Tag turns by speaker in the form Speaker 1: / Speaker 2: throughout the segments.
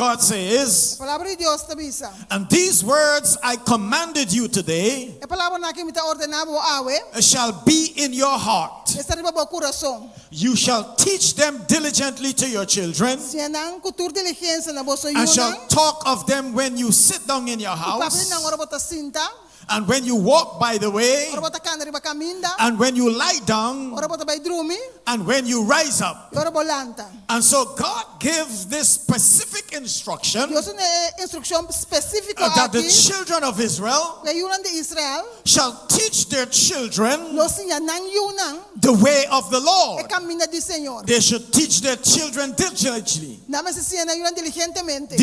Speaker 1: God says,
Speaker 2: Palabra di Dios ta bisa.
Speaker 1: "And these words I commanded you today
Speaker 2: E palabranan aki mi ta ordená bo awe.
Speaker 1: Shall be in your heart.
Speaker 2: Esta riba bo kurason.
Speaker 1: You shall teach them diligently to your children,
Speaker 2: Siña nan ku tur diligensia na boso
Speaker 1: and
Speaker 2: yunan.
Speaker 1: Shall talk of them when you sit down in your
Speaker 2: Papia
Speaker 1: house,
Speaker 2: nan ora bo ta sinta.
Speaker 1: And when you walk by the way,
Speaker 2: Ora bo ta kana riba kaminda.
Speaker 1: And when you lie down,
Speaker 2: Ora bo ta bai drumi.
Speaker 1: And when you rise up."
Speaker 2: I ora bo lanta.
Speaker 1: And so God gives this specific instruction
Speaker 2: Dios a duna e instrukshon spesífiko
Speaker 1: that the
Speaker 2: aki.
Speaker 1: Children of Israel
Speaker 2: Ku e yunan di Israel.
Speaker 1: Shall teach their children
Speaker 2: Lo siña nan yunan.
Speaker 1: The way of the
Speaker 2: E
Speaker 1: Lord.
Speaker 2: kaminda di Señor.
Speaker 1: They should teach their children diligently.
Speaker 2: Nan mester siña nan yunan diligentemente.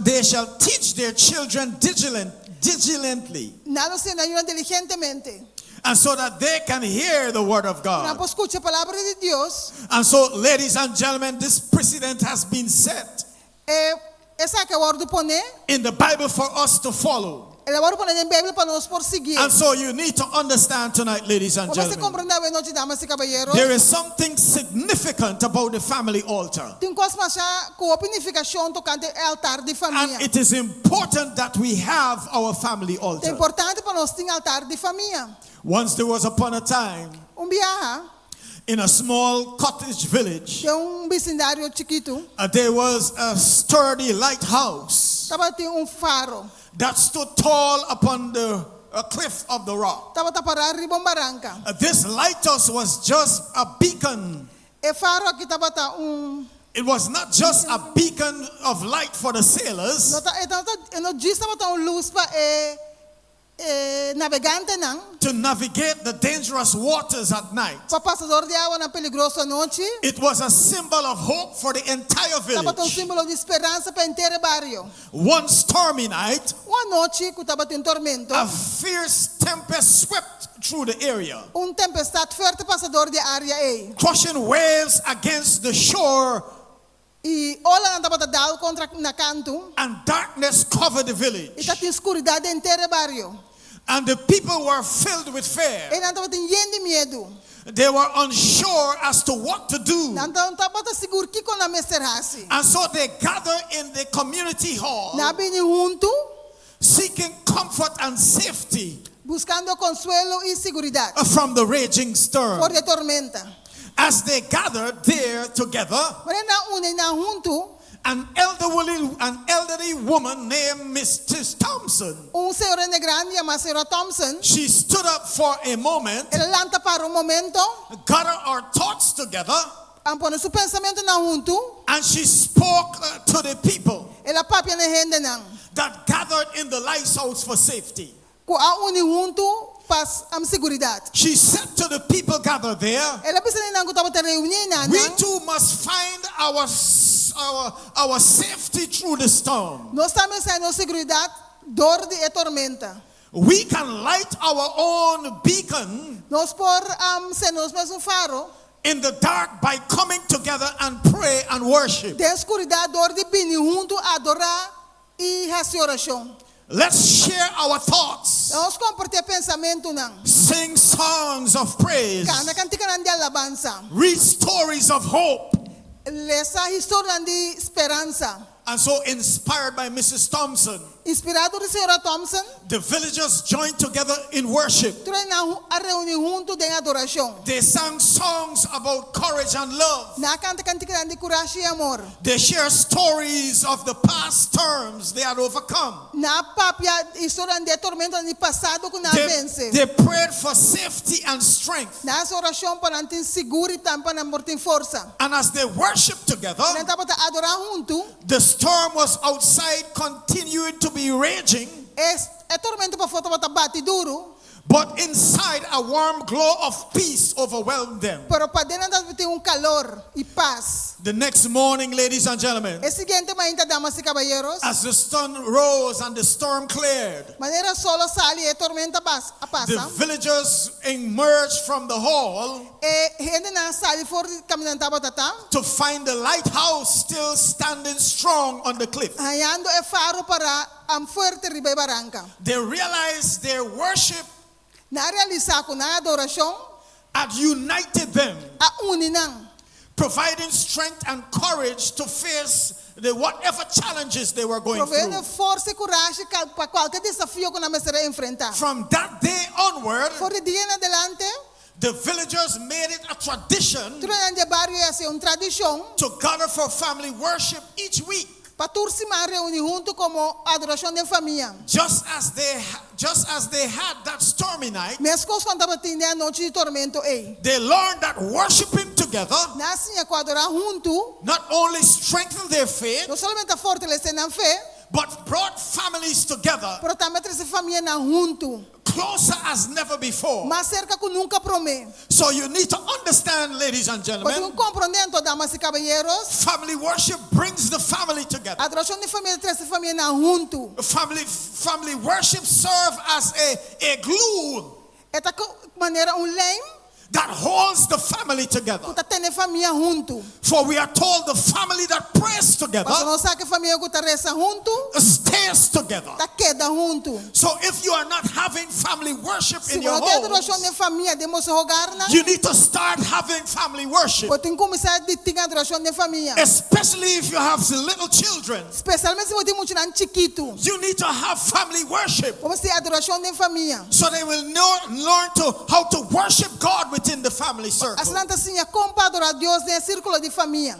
Speaker 1: They shall teach their children diligently.
Speaker 2: Nan lo siña nan yunan diligentemente.
Speaker 1: And so that they can hear the word of
Speaker 2: Nan
Speaker 1: God.
Speaker 2: por skucha palabra di Dios.
Speaker 1: And so, ladies and gentlemen, this precedent has been set
Speaker 2: E, esaki a wòrdu poné.
Speaker 1: In the Bible for us to follow.
Speaker 2: El a wòrdu poné den Beibel pa nos por sigui.
Speaker 1: And so you need to understand tonight, ladies and
Speaker 2: Bo mester
Speaker 1: gentlemen,
Speaker 2: komprondé awe nochi, damas i kabayero.
Speaker 1: There is something significant about the family altar.
Speaker 2: Tin kos masha ku nifikashon tokante altar di famia.
Speaker 1: And it is important that we have our family
Speaker 2: Ta
Speaker 1: altar.
Speaker 2: importante pa nos tin altar di famia.
Speaker 1: Once there was upon a time
Speaker 2: Un biaha,
Speaker 1: in a small cottage village,
Speaker 2: den un bisindario chikitu,
Speaker 1: there was a sturdy lighthouse
Speaker 2: tabatin un faro.
Speaker 1: That stood tall upon the cliff of the rock.
Speaker 2: Tabata pará riba un baranka.
Speaker 1: This lighthouse was just a beacon.
Speaker 2: E faro aki tabata un
Speaker 1: It was not just a beacon of light for the sailors,
Speaker 2: No ta e no ta no djis tabata un lus pa e e nabegantenan
Speaker 1: to navigate the dangerous waters at night.
Speaker 2: Pa pasa dor di awanan peligroso anochi.
Speaker 1: It was a symbol of hope for the entire
Speaker 2: Tabata un
Speaker 1: village.
Speaker 2: símbolo di speransa pa henter bario.
Speaker 1: One stormy night,
Speaker 2: Un anochi ku tabatin tormenta.
Speaker 1: A fierce tempest swept through the area,
Speaker 2: Un tempestat fuerte a pasa dor di e área ei.
Speaker 1: Crushing waves against the shore,
Speaker 2: I olanan tabata dal kontra na kantu.
Speaker 1: And darkness covered the
Speaker 2: I
Speaker 1: village.
Speaker 2: tabatin skuridat den henter bario.
Speaker 1: And the people were filled with fear.
Speaker 2: I nan tabata yen di miedu.
Speaker 1: They were unsure as to what to do.
Speaker 2: Nan no tabata sigur kiko nan mester hasi.
Speaker 1: And so they gathered in the community hall,
Speaker 2: Nan a bini huntu,
Speaker 1: seeking comfort and safety
Speaker 2: buskando konsuelo i seguridat.
Speaker 1: From the raging storm.
Speaker 2: For di tormenta.
Speaker 1: As they gathered there together,
Speaker 2: Ora nan a uni nan huntu,
Speaker 1: an elderly woman named Mrs. Thompson,
Speaker 2: un señora grandi yamá señora Thompson,
Speaker 1: she stood up for a moment,
Speaker 2: el a lanta para un momento,
Speaker 1: gathered her thoughts together,
Speaker 2: a pone su pensamentunan huntu,
Speaker 1: and she spoke to the people
Speaker 2: el a papia na e hendenan.
Speaker 1: That gathered in the lighthouse for safety.
Speaker 2: Ku a uni huntu pa seguridat.
Speaker 1: She said to the people gathered there,
Speaker 2: El a bisa nan ku tabata reuní nan.
Speaker 1: "We too must find our safety through the storm.
Speaker 2: Nos tambe mester haña nos seguridat dor di e tormenta.
Speaker 1: We can light our own beacon
Speaker 2: Nos por sende nos mes faro
Speaker 1: in the dark by coming together and pray and worship.
Speaker 2: Den skuridat dor di bini huntu adorá i hasi orashon.
Speaker 1: Let's share our thoughts,
Speaker 2: Ban kompartí pensamentunan.
Speaker 1: Sing songs of praise,
Speaker 2: Kanta kantikanan di alabansa.
Speaker 1: Read stories of hope."
Speaker 2: Lesa historia di speransa.
Speaker 1: And so, inspired by Mrs. Thompson,
Speaker 2: Inspirá pa señora Thompson,
Speaker 1: the villagers joined together in worship.
Speaker 2: Tur nan a reuní huntu den adorashon.
Speaker 1: They sang songs about courage and love.
Speaker 2: Nan a kanta kantikanan di kurashi i amor.
Speaker 1: They shared stories of the past storms they had overcome.
Speaker 2: Nan a papia historia di tormenta di pasado ku nan a vense.
Speaker 1: They prayed for safety and strength.
Speaker 2: Nan a hasi orashon pa nan tin sigur i tambe pa nan por tin forsa.
Speaker 1: And as they worshiped together,
Speaker 2: Nan tabata adorá huntu.
Speaker 1: The storm was outside continuing to be raging,
Speaker 2: E, e tormenta pafó tabata bati duru.
Speaker 1: But inside a warm glow of peace overwhelmed them.
Speaker 2: Pero paden tabatin un kalor i pas.
Speaker 1: The next morning, ladies and gentlemen,
Speaker 2: E siguiente mainta, damas i kabayeronan.
Speaker 1: As the sun rose and the storm cleared,
Speaker 2: Manera solo a sali e tormenta a
Speaker 1: the
Speaker 2: pasa.
Speaker 1: Villagers emerged from the hall
Speaker 2: E hendenan a sali for di kaminda nan tabata ta.
Speaker 1: To find the lighthouse still standing strong on the cliff.
Speaker 2: Hañando e faro pará fuerte riba e baranka.
Speaker 1: They realized their worship
Speaker 2: Nan a realisá ku nan adorashon
Speaker 1: had united them,
Speaker 2: a uni nan.
Speaker 1: Providing strength and courage to face the whatever challenges they were going
Speaker 2: Proveendo
Speaker 1: through.
Speaker 2: forsa i kurashi pa kualke desafio ku nan mester a enfrentá.
Speaker 1: From that day onward,
Speaker 2: For di dia en adelante,
Speaker 1: the villagers made it a tradition
Speaker 2: tur hende den bario a hasi un tradishon
Speaker 1: to gather for family worship each week.
Speaker 2: pa tur siman reuní huntu komo adorashon di famia.
Speaker 1: Just as they had that stormy night,
Speaker 2: Meskos ku nan tabatin e anochi di tormento ei.
Speaker 1: they learned that worshiping together
Speaker 2: Nan a siña ku adorá huntu,
Speaker 1: not only strengthened their faith,
Speaker 2: no solamente a fortalesé nan fe,
Speaker 1: but brought families together
Speaker 2: pero tambe a trese famianan huntu,
Speaker 1: closer as never before.
Speaker 2: mas serka ku nunka promé.
Speaker 1: So you need to understand, ladies and
Speaker 2: Bo tin
Speaker 1: gentlemen,
Speaker 2: ku komprondé anto, damas i kabayeros,
Speaker 1: family worship brings the family together.
Speaker 2: adorashon di famia ta trese famianan huntu.
Speaker 1: Family worship serve as a glue
Speaker 2: E ta manera un lijm
Speaker 1: that holds the family together.
Speaker 2: ku ta tene famia huntu.
Speaker 1: For we are told the family that prays together
Speaker 2: Pasobra nos sa ku e famia ku ta resa huntu,
Speaker 1: stays together.
Speaker 2: ta keda huntu.
Speaker 1: So if you are not having family worship
Speaker 2: Si
Speaker 1: in your
Speaker 2: bo no tin
Speaker 1: home,
Speaker 2: adorashon di famia den boso hogarnan,
Speaker 1: you need to start having family worship.
Speaker 2: bo tin ku kuminsá di tin adorashon di famia.
Speaker 1: Especially if you have little children.
Speaker 2: Spesialmente si bo tin muchanan chikitu.
Speaker 1: You need to have family worship
Speaker 2: Bo mester adorashon di famia.
Speaker 1: so they will learn to how to worship God within the family circle.
Speaker 2: Asina nan ta siña kon pa adorá Dios den sírkulo di famia.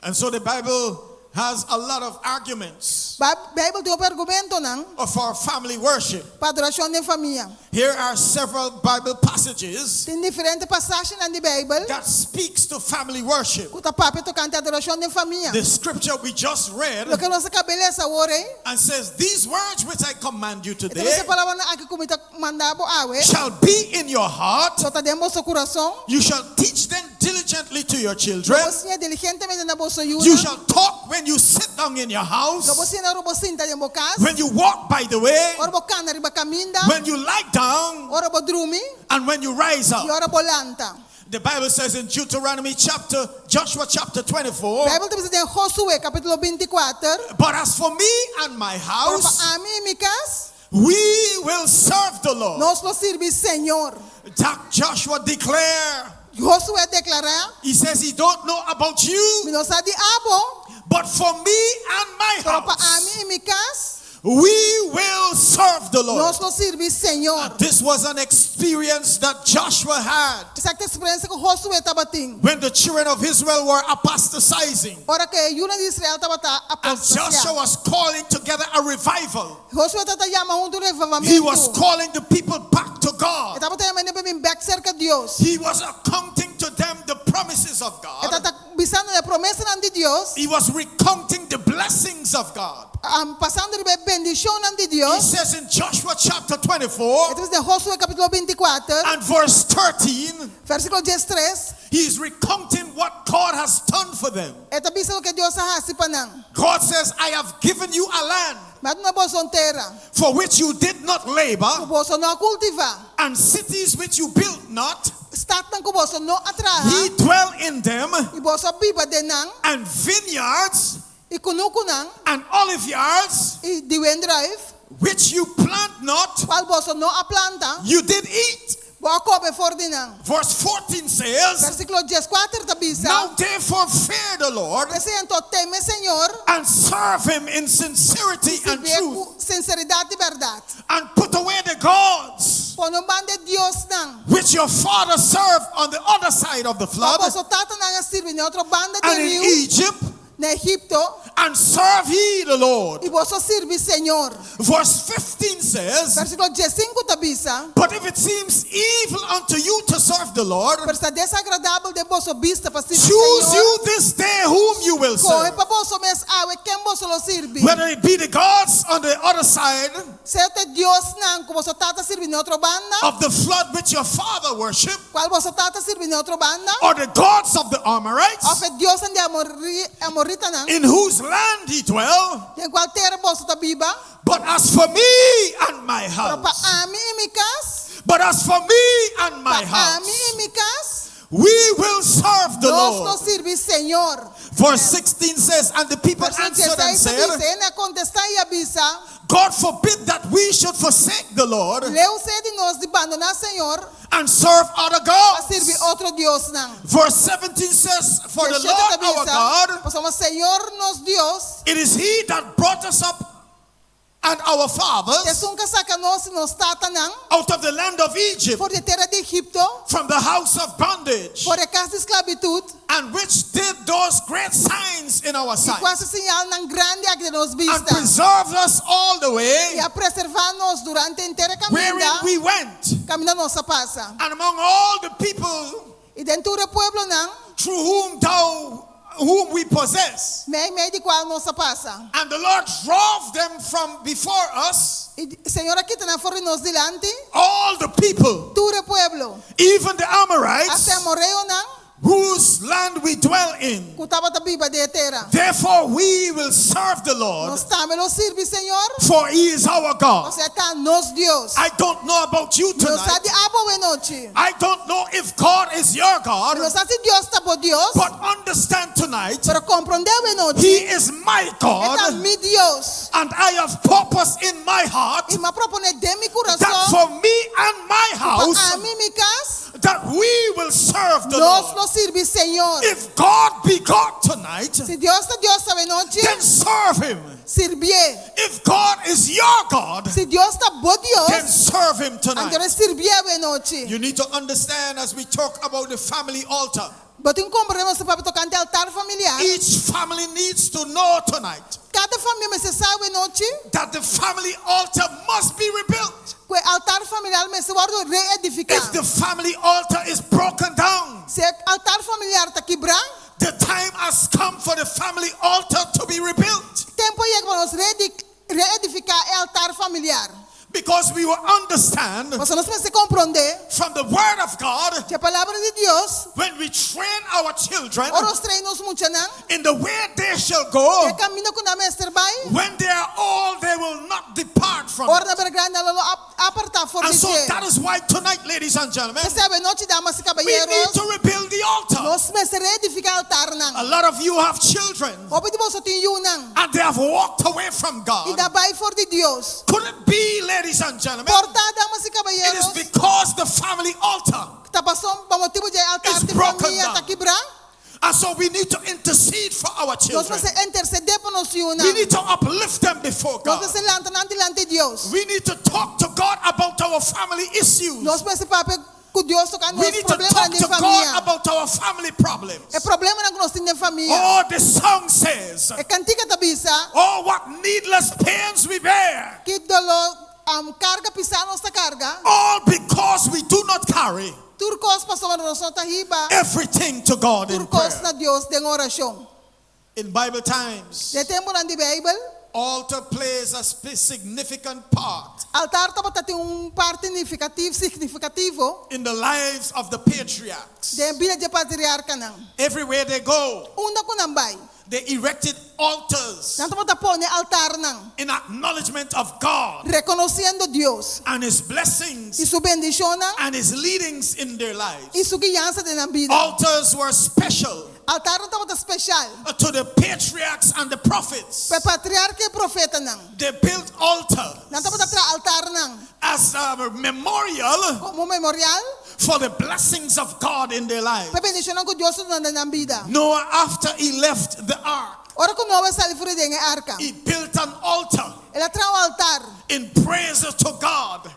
Speaker 1: And so the Bible has a lot of arguments
Speaker 2: Beibel tin hopi argumentonan
Speaker 1: for family worship.
Speaker 2: pa adorashon di famia.
Speaker 1: Here are several Bible passages
Speaker 2: Tin diferente pasashinan di Beibel
Speaker 1: that speaks to family worship.
Speaker 2: ku ta papia tokante adorashon di famia.
Speaker 1: The scripture we just read
Speaker 2: Loke nos a kaba di lesa awor ei.
Speaker 1: and says, These words which I command you
Speaker 2: Anto
Speaker 1: today
Speaker 2: e palabranan aki ku mi ta manda bo awe.
Speaker 1: shall be in your heart.
Speaker 2: Lo ta den boso kurason.
Speaker 1: You shall teach them diligently to your children.
Speaker 2: Lo bo siña diligentemente na boso
Speaker 1: You
Speaker 2: yunan.
Speaker 1: shall talk when you sit down in your house,
Speaker 2: Lo bo siña ora bo sinta den bo kas.
Speaker 1: when you walk by the way,
Speaker 2: Ora bo kana riba kaminda.
Speaker 1: when you lie down,
Speaker 2: Ora bo drumi.
Speaker 1: and when you rise
Speaker 2: I
Speaker 1: up.
Speaker 2: ora bo lanta.
Speaker 1: The Bible says in Deuteronomy chapter, Joshua chapter 24,
Speaker 2: Beibel ta bisa den Josué kapítulo 24.
Speaker 1: but as for me and my
Speaker 2: Pero
Speaker 1: house,
Speaker 2: pa ami i mi kas,
Speaker 1: we will serve the Lord.
Speaker 2: nos lo sirbi Señor.
Speaker 1: That Joshua declare,
Speaker 2: Josué a deklará,
Speaker 1: he says he don't know about you,
Speaker 2: mi no sa di abo,
Speaker 1: but for me and my
Speaker 2: pero pa
Speaker 1: house,
Speaker 2: ami i mi kas,
Speaker 1: we will serve the Lord.
Speaker 2: nos lo sirbi Señor.
Speaker 1: This was an experience that Joshua had
Speaker 2: Esaki ta eksperensia ku Josué tabatin.
Speaker 1: when the children of Israel were apostatizing.
Speaker 2: Ora ku e yunan di Israel tabata
Speaker 1: And Joshua
Speaker 2: apostasiá.
Speaker 1: was calling together a revival.
Speaker 2: Josué tabata yama huntu un
Speaker 1: He was
Speaker 2: revivamentu.
Speaker 1: calling the people back to
Speaker 2: E
Speaker 1: God.
Speaker 2: tabata yama hende pa bin bèk serka Dios.
Speaker 1: He was accounting to them the promises of
Speaker 2: E
Speaker 1: God.
Speaker 2: tabata bisando e promesanan di Dios,
Speaker 1: He was recounting the blessings of God.
Speaker 2: pasando riba e bendishonnan di
Speaker 1: He
Speaker 2: Dios.
Speaker 1: says in Joshua chapter 24
Speaker 2: E ta bisa den Josué kapítulo 24,
Speaker 1: and verse 13,
Speaker 2: versíkulo 13,
Speaker 1: he is recounting what God has done for them.
Speaker 2: e ta bisa loke Dios a hasi pa nan.
Speaker 1: God says, I have given you a land
Speaker 2: Mi a duna boso un tera,
Speaker 1: for which you did not labor,
Speaker 2: ku boso no a kultivá.
Speaker 1: and cities which you built not.
Speaker 2: Statnan ku boso no a traha,
Speaker 1: Ye dwell in them,
Speaker 2: i boso a biba den nan,
Speaker 1: and vineyards
Speaker 2: i kunukunan,
Speaker 1: and olive yards
Speaker 2: i di wendrùif,
Speaker 1: which you plant not,
Speaker 2: kual boso no a planta,
Speaker 1: you did eat.
Speaker 2: bo a kome for di nan.
Speaker 1: Verse 14 says,
Speaker 2: Versíkulo 14 ta bisa,
Speaker 1: Now therefore fear the Lord
Speaker 2: P'esei anto teme Señor,
Speaker 1: and serve him in sincerity and
Speaker 2: sirbié
Speaker 1: truth,
Speaker 2: ku sinseridat i bèrdat.
Speaker 1: and put away the gods
Speaker 2: Pone un banda e diosnan,
Speaker 1: which your father served on the other side of the
Speaker 2: ku
Speaker 1: flood
Speaker 2: boso tatanan a sirbi na otro banda di
Speaker 1: and in
Speaker 2: riu,
Speaker 1: Egypt,
Speaker 2: na Egipto,
Speaker 1: and serve ye the Lord.
Speaker 2: i boso sirbi Señor.
Speaker 1: Verse 15 says,
Speaker 2: Versíkulo 15 ta bisa,
Speaker 1: But if it seems evil unto you to serve the Lord,
Speaker 2: Pero si ta desagradabel den boso bista pa sirbi
Speaker 1: choose
Speaker 2: Señor,
Speaker 1: you this day whom you will
Speaker 2: skohe
Speaker 1: serve.
Speaker 2: pa boso mes awe ken boso lo sirbi.
Speaker 1: Whether it be the gods on the other side
Speaker 2: Sea ta e diosnan ku boso tata a sirbi na otro banda,
Speaker 1: of the flood which your father worshipped,
Speaker 2: kual boso tata a sirbi na otro banda,
Speaker 1: or the gods of the Amorites,
Speaker 2: òf e diosnan di Amorri, Amoritanan,
Speaker 1: in whose land he dwell.
Speaker 2: den kual tera boso ta biba.
Speaker 1: But as for me and my
Speaker 2: Pero pa
Speaker 1: house,
Speaker 2: ami i mi kas,
Speaker 1: but as for me and
Speaker 2: pa
Speaker 1: my
Speaker 2: ami
Speaker 1: house,
Speaker 2: i mi kas,
Speaker 1: we will serve the
Speaker 2: nos lo
Speaker 1: Lord.
Speaker 2: sirbi Señor.
Speaker 1: Verse 16 says, And the people
Speaker 2: Versíkulo
Speaker 1: answered and
Speaker 2: 16
Speaker 1: said,
Speaker 2: ta bisa, Nan a kontestá i a bisa,
Speaker 1: God forbid that we should forsake the Lord
Speaker 2: Leu sea di nos di bandoná Señor
Speaker 1: and serve other
Speaker 2: pa sirbi
Speaker 1: gods.
Speaker 2: otro diosnan.
Speaker 1: Verse 17 says, For the Lord our God,
Speaker 2: Pasobra Señor nos Dios,
Speaker 1: it is He that brought us up and our fathers
Speaker 2: Esun ku a saka nos i nos tatanan,
Speaker 1: out of the land of Egypt,
Speaker 2: for di tera di Egipto,
Speaker 1: from the house of bondage,
Speaker 2: for di kas di sklabitut,
Speaker 1: and which did those great signs in our
Speaker 2: i
Speaker 1: sight,
Speaker 2: ku a hasi señalnan grandi aki den nos
Speaker 1: and
Speaker 2: bista.
Speaker 1: preserved us all the way
Speaker 2: I a preservá nos durante henter
Speaker 1: wherein
Speaker 2: kaminda,
Speaker 1: we went.
Speaker 2: kaminda nos a pasa.
Speaker 1: And among all the people
Speaker 2: I den tur e pueblonan,
Speaker 1: through whom thou whom we possess.
Speaker 2: meimei di kua nos a pasa.
Speaker 1: And the Lord drove them from before us,
Speaker 2: I Señor a kita nan for di nos dilanti,
Speaker 1: all the people,
Speaker 2: tur e pueblo,
Speaker 1: even the Amorites,
Speaker 2: asta e amoreonan,
Speaker 1: whose land we dwell in.
Speaker 2: ku tabata biba den e tera.
Speaker 1: Therefore we will serve the Lord,
Speaker 2: Nos tambe lo sirbi Señor,
Speaker 1: for he is our God.
Speaker 2: pasobra e ta nos Dios.
Speaker 1: I don't know about you
Speaker 2: No
Speaker 1: tonight.
Speaker 2: sa di abo awe nochi.
Speaker 1: I don't know if God is your God,
Speaker 2: No sa si Dios ta bo Dios,
Speaker 1: but understand tonight,
Speaker 2: pero komprondé awe nochi,
Speaker 1: he is my
Speaker 2: E ta
Speaker 1: God,
Speaker 2: mi Dios.
Speaker 1: and I have purpose in my heart
Speaker 2: I m'a proponé den mi
Speaker 1: that
Speaker 2: kurason,
Speaker 1: for me and my
Speaker 2: pa
Speaker 1: house,
Speaker 2: ami i mi kas,
Speaker 1: that we will serve the
Speaker 2: nos
Speaker 1: Lord.
Speaker 2: lo sirbi Señor.
Speaker 1: If God be God tonight,
Speaker 2: Si Dios ta Dios awe nochi,
Speaker 1: then serve him.
Speaker 2: sirbié.
Speaker 1: If God is your God,
Speaker 2: Si Dios ta bo
Speaker 1: then
Speaker 2: Dios,
Speaker 1: serve him tonight.
Speaker 2: anto sirbié awe nochi.
Speaker 1: You need to understand as we talk about the family altar.
Speaker 2: Bo tin ku komprondé ora nos papia tokante altar familiar.
Speaker 1: Each family needs to know tonight
Speaker 2: Kada famia mester sa awe nochi,
Speaker 1: that the family altar must be rebuilt.
Speaker 2: ku e altar familiar mester wòrdu reedifiká.
Speaker 1: If the family altar is broken down,
Speaker 2: Si e altar familiar ta kibrá,
Speaker 1: the time has come for the family altar to be rebuilt.
Speaker 2: tempu a yega pa nos reedifiká e altar familiar.
Speaker 1: Because we will understand
Speaker 2: Pasobra nos mester komprondé
Speaker 1: from the Word of God
Speaker 2: ku e palabra di Dios,
Speaker 1: when we train our children
Speaker 2: ora nos train nos muchanan,
Speaker 1: in the way they shall go,
Speaker 2: e kaminda ku nan mester bai,
Speaker 1: when they are old, they will not depart from
Speaker 2: ora
Speaker 1: it.
Speaker 2: nan bira grandi nan lo apartá for
Speaker 1: And
Speaker 2: di
Speaker 1: so
Speaker 2: dje.
Speaker 1: that is why tonight, ladies and gentlemen,
Speaker 2: P'esei awe nochi, damas i
Speaker 1: we need
Speaker 2: kabayeros,
Speaker 1: to rebuild the altar.
Speaker 2: nos mester reedifiká altarnan.
Speaker 1: A lot of you have children
Speaker 2: Hopi di boso tin yunan,
Speaker 1: and they have walked away from
Speaker 2: i
Speaker 1: God.
Speaker 2: nan a bai for di Dios.
Speaker 1: Could it be, ladies and gentlemen,
Speaker 2: Por ta, damas i
Speaker 1: it is
Speaker 2: kabayeros,
Speaker 1: because the family altar
Speaker 2: ta pasobra pa motibu di altar
Speaker 1: It's
Speaker 2: di
Speaker 1: broken
Speaker 2: famia
Speaker 1: down.
Speaker 2: ta kibrá.
Speaker 1: And so we need to intercede for our
Speaker 2: Nos
Speaker 1: children.
Speaker 2: mester intersedé pa nos
Speaker 1: We
Speaker 2: yunan.
Speaker 1: need to uplift them before
Speaker 2: Nos
Speaker 1: God.
Speaker 2: mester lanta nan dilanti Dios.
Speaker 1: We need to talk to God about our family issues.
Speaker 2: Nos mester papia ku Dios tokante
Speaker 1: We
Speaker 2: nos
Speaker 1: need to
Speaker 2: problemanan
Speaker 1: talk
Speaker 2: di
Speaker 1: to God
Speaker 2: famia.
Speaker 1: about our family problems.
Speaker 2: E problemanan ku nos tin den famia.
Speaker 1: Oh, the song says,
Speaker 2: E kantika ta bisa,
Speaker 1: Oh, what needless pains we bear,
Speaker 2: ki doló karga pisá nos ta karga.
Speaker 1: all because we do not carry
Speaker 2: Tur kos pasobra nos no ta hiba.
Speaker 1: everything to God in
Speaker 2: Tur kos
Speaker 1: prayer.
Speaker 2: na Dios den orashon.
Speaker 1: In Bible times,
Speaker 2: Den tempunan di Beibel,
Speaker 1: altar plays a significant part
Speaker 2: altar tabatin un parti signifikativo
Speaker 1: in the lives of the patriarchs.
Speaker 2: den bida di e patriarkanan.
Speaker 1: Everywhere they go,
Speaker 2: Unda ku nan bai,
Speaker 1: they erected altars
Speaker 2: nan tabata pone altarnan,
Speaker 1: in acknowledgement of God
Speaker 2: rekonosiendo Dios
Speaker 1: and His
Speaker 2: i
Speaker 1: blessings
Speaker 2: su bendishonnan
Speaker 1: and His leadings in their lives.
Speaker 2: i su guiansa den nan bida.
Speaker 1: Altars were special
Speaker 2: Altarnan tabata spesial
Speaker 1: to the patriarchs and the prophets.
Speaker 2: pa e patriarka i profetanan.
Speaker 1: They built altars
Speaker 2: Nan tabata traha altarnan
Speaker 1: as a memorial
Speaker 2: komo memorial
Speaker 1: for the blessings of God in their lives.
Speaker 2: pa e bendishonnan ku Dios a duna den nan bida.
Speaker 1: Noah, after he left the ark,
Speaker 2: Ora ku Noe a sali for di den e arka,
Speaker 1: he built an altar
Speaker 2: el a traha un altar
Speaker 1: in praise to God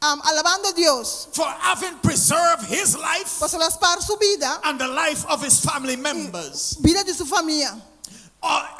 Speaker 2: alabando Dios
Speaker 1: for having preserved his life
Speaker 2: pasobra el a spar su bida,
Speaker 1: and the life of his family members.
Speaker 2: bida di su famia.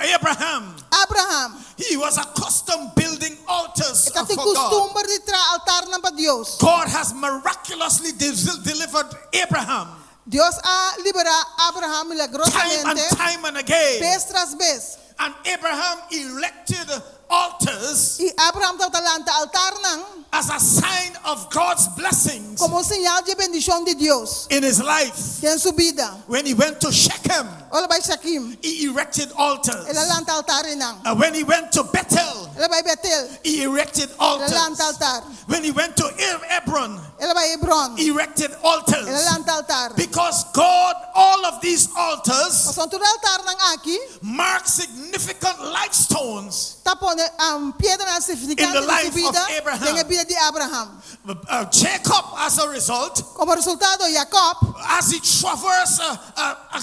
Speaker 1: Abraham,
Speaker 2: Abraham,
Speaker 1: he was accustomed building altars
Speaker 2: e tabatin
Speaker 1: for God.
Speaker 2: kustumber di traha altarnan pa Dios.
Speaker 1: God has miraculously delivered Abraham
Speaker 2: Dios a liberá Abraham
Speaker 1: time and
Speaker 2: milagrosamente,
Speaker 1: time and again.
Speaker 2: bes tras bes.
Speaker 1: And Abraham erected altars
Speaker 2: I Abraham tabata lanta altarnan
Speaker 1: as a sign of God's blessings
Speaker 2: komo señal di bendishon di Dios
Speaker 1: in his life.
Speaker 2: den su bida.
Speaker 1: When he went to Shechem,
Speaker 2: Ora el a bai Shechem,
Speaker 1: he erected altars.
Speaker 2: el a lanta altarnan.
Speaker 1: And when he went to Bethel,
Speaker 2: El a bai Betel.
Speaker 1: He erected
Speaker 2: El a lanta
Speaker 1: altars.
Speaker 2: altar.
Speaker 1: When he went to Hebron,
Speaker 2: El a bai Hebron.
Speaker 1: erected
Speaker 2: El a
Speaker 1: altars.
Speaker 2: lanta altar.
Speaker 1: Because God, all of these altars
Speaker 2: Pasobra tur e altarnan aki
Speaker 1: mark significant life stones.
Speaker 2: ta pone piedranan signifikante
Speaker 1: In the
Speaker 2: den
Speaker 1: life
Speaker 2: su
Speaker 1: of
Speaker 2: bida,
Speaker 1: Abraham.
Speaker 2: den e bida di Abraham.
Speaker 1: Jacob, as a result,
Speaker 2: Komo resultado, Jacob,
Speaker 1: as he traversed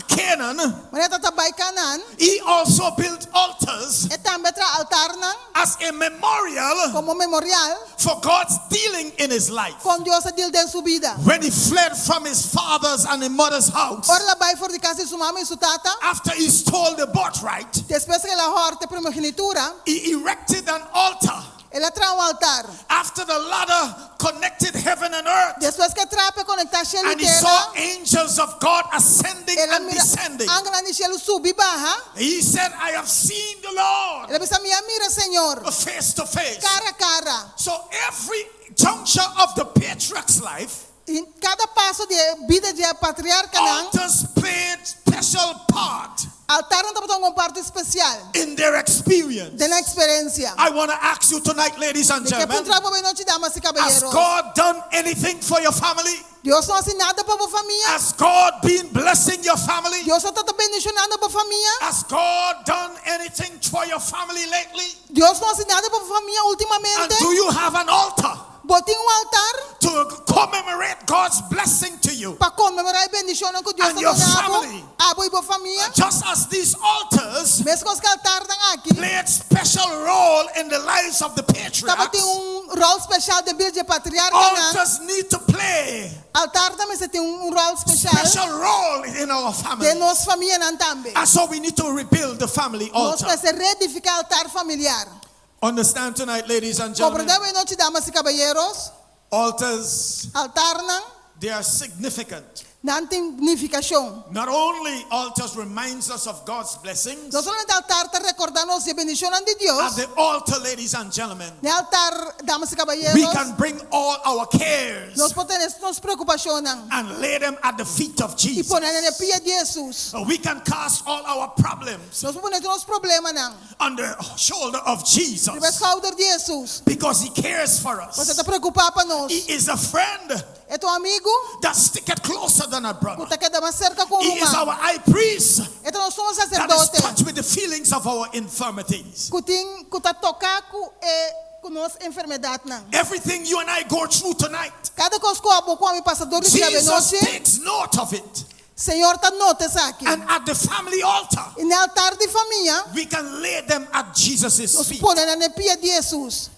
Speaker 1: Canaan,
Speaker 2: manera e tabata bai Canaan,
Speaker 1: he also built altars
Speaker 2: e tambe a traha altarnan
Speaker 1: as a memorial
Speaker 2: komo memorial
Speaker 1: for God's dealing in his life.
Speaker 2: kon Dios a deal den su bida.
Speaker 1: When he fled from his father's and his mother's house,
Speaker 2: Ora el a bai for di kas di su mama i su tata,
Speaker 1: after he stole the birthright,
Speaker 2: despues ku el a hòrta primogenitura,
Speaker 1: he erected an altar.
Speaker 2: el a traha un altar.
Speaker 1: After the ladder connected heaven and earth,
Speaker 2: Despues ku e trapi a konektá shelu i
Speaker 1: and he
Speaker 2: tera,
Speaker 1: saw angels of God ascending
Speaker 2: el a
Speaker 1: and
Speaker 2: mira
Speaker 1: descending.
Speaker 2: angelnan di shelu subi baha.
Speaker 1: He said, I have seen the Lord
Speaker 2: El a bisa, Mi a mira Señor
Speaker 1: face to face.
Speaker 2: kara kara.
Speaker 1: So every juncture of the patriarch's life,
Speaker 2: I kada paso di e bida di e patriarkanan,
Speaker 1: altars played special part
Speaker 2: altarnan tabata hunga un parti spesial
Speaker 1: in their experience.
Speaker 2: den nan eksperensia.
Speaker 1: I want to ask you tonight, ladies and
Speaker 2: Mi ke
Speaker 1: gentlemen,
Speaker 2: puntra bo awe nochi, damas i
Speaker 1: has
Speaker 2: kabayeros.
Speaker 1: God done anything for your family?
Speaker 2: Dios no a hasi nada pa bo famia?
Speaker 1: Has God been blessing your family?
Speaker 2: Dios no tabata bendishonando bo famia?
Speaker 1: Has God done anything for your family lately?
Speaker 2: Dios no a hasi nada pa bo famia
Speaker 1: And
Speaker 2: últimamente?
Speaker 1: do you have an altar
Speaker 2: Bo tin un altar
Speaker 1: to commemorate God's blessing to you?
Speaker 2: pa konmemorá e bendishonnan ku Dios
Speaker 1: And
Speaker 2: ta
Speaker 1: your
Speaker 2: duna abo,
Speaker 1: family.
Speaker 2: abo i bo famia?
Speaker 1: Just as these altars
Speaker 2: Meskos ku e altarnan aki
Speaker 1: played special role in the lives of the
Speaker 2: tabatin
Speaker 1: patriarchs,
Speaker 2: un ròl spesial den bida di e patriarkanan,
Speaker 1: altars need to play
Speaker 2: altar tambe mester tin un ròl spesial
Speaker 1: special role in our family.
Speaker 2: den nos famianan tambe.
Speaker 1: And so we need to rebuild the family
Speaker 2: Nos
Speaker 1: altar.
Speaker 2: mester reedifiká altar familiar.
Speaker 1: Understand tonight, ladies and gentlemen,
Speaker 2: Komprendé awe nochi, damas i kabayeros,
Speaker 1: altars,
Speaker 2: altarnan,
Speaker 1: they are significant.
Speaker 2: nan tin nifikashon.
Speaker 1: Not only altars reminds us of God's blessings,
Speaker 2: No solamente altar ta rekordá nos di e bendishonnan di
Speaker 1: at
Speaker 2: Dios,
Speaker 1: the altar, ladies and gentlemen,
Speaker 2: na altar, damas i
Speaker 1: we
Speaker 2: kabayeros,
Speaker 1: can bring all our cares
Speaker 2: nos por tene nos preokupashonnan
Speaker 1: and lay them at the feet of
Speaker 2: i
Speaker 1: Jesus.
Speaker 2: pone nan na pia di Hesus.
Speaker 1: We can cast all our problems
Speaker 2: Nos por pone tur nos problemanan
Speaker 1: on the shoulder of Jesus
Speaker 2: riba skouder di Hesus,
Speaker 1: because he cares for
Speaker 2: pasobra e
Speaker 1: us.
Speaker 2: ta preokupá pa nos.
Speaker 1: He is a friend
Speaker 2: E ta un amigu
Speaker 1: that sticketh closer than a
Speaker 2: ku
Speaker 1: brother.
Speaker 2: ta keda mas serka ku un
Speaker 1: He is
Speaker 2: ruman.
Speaker 1: our high priest
Speaker 2: E ta nos sumo
Speaker 1: that is
Speaker 2: saserdote
Speaker 1: touched with the feelings of our infirmities.
Speaker 2: ku tin ku ta toká ku e ku nos enfermedatnan.
Speaker 1: Everything you and I go through tonight,
Speaker 2: Kada kos ku abo ku ami pasa dor di dje
Speaker 1: Jesus
Speaker 2: anochi,
Speaker 1: takes note of it.
Speaker 2: Señor ta nota esaki.
Speaker 1: And at the family altar,
Speaker 2: I na altar di famia,
Speaker 1: we can lay them at Jesus'
Speaker 2: nos
Speaker 1: feet.
Speaker 2: pone nan na pia di Hesus.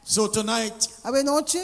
Speaker 1: So tonight,
Speaker 2: Awe nochi,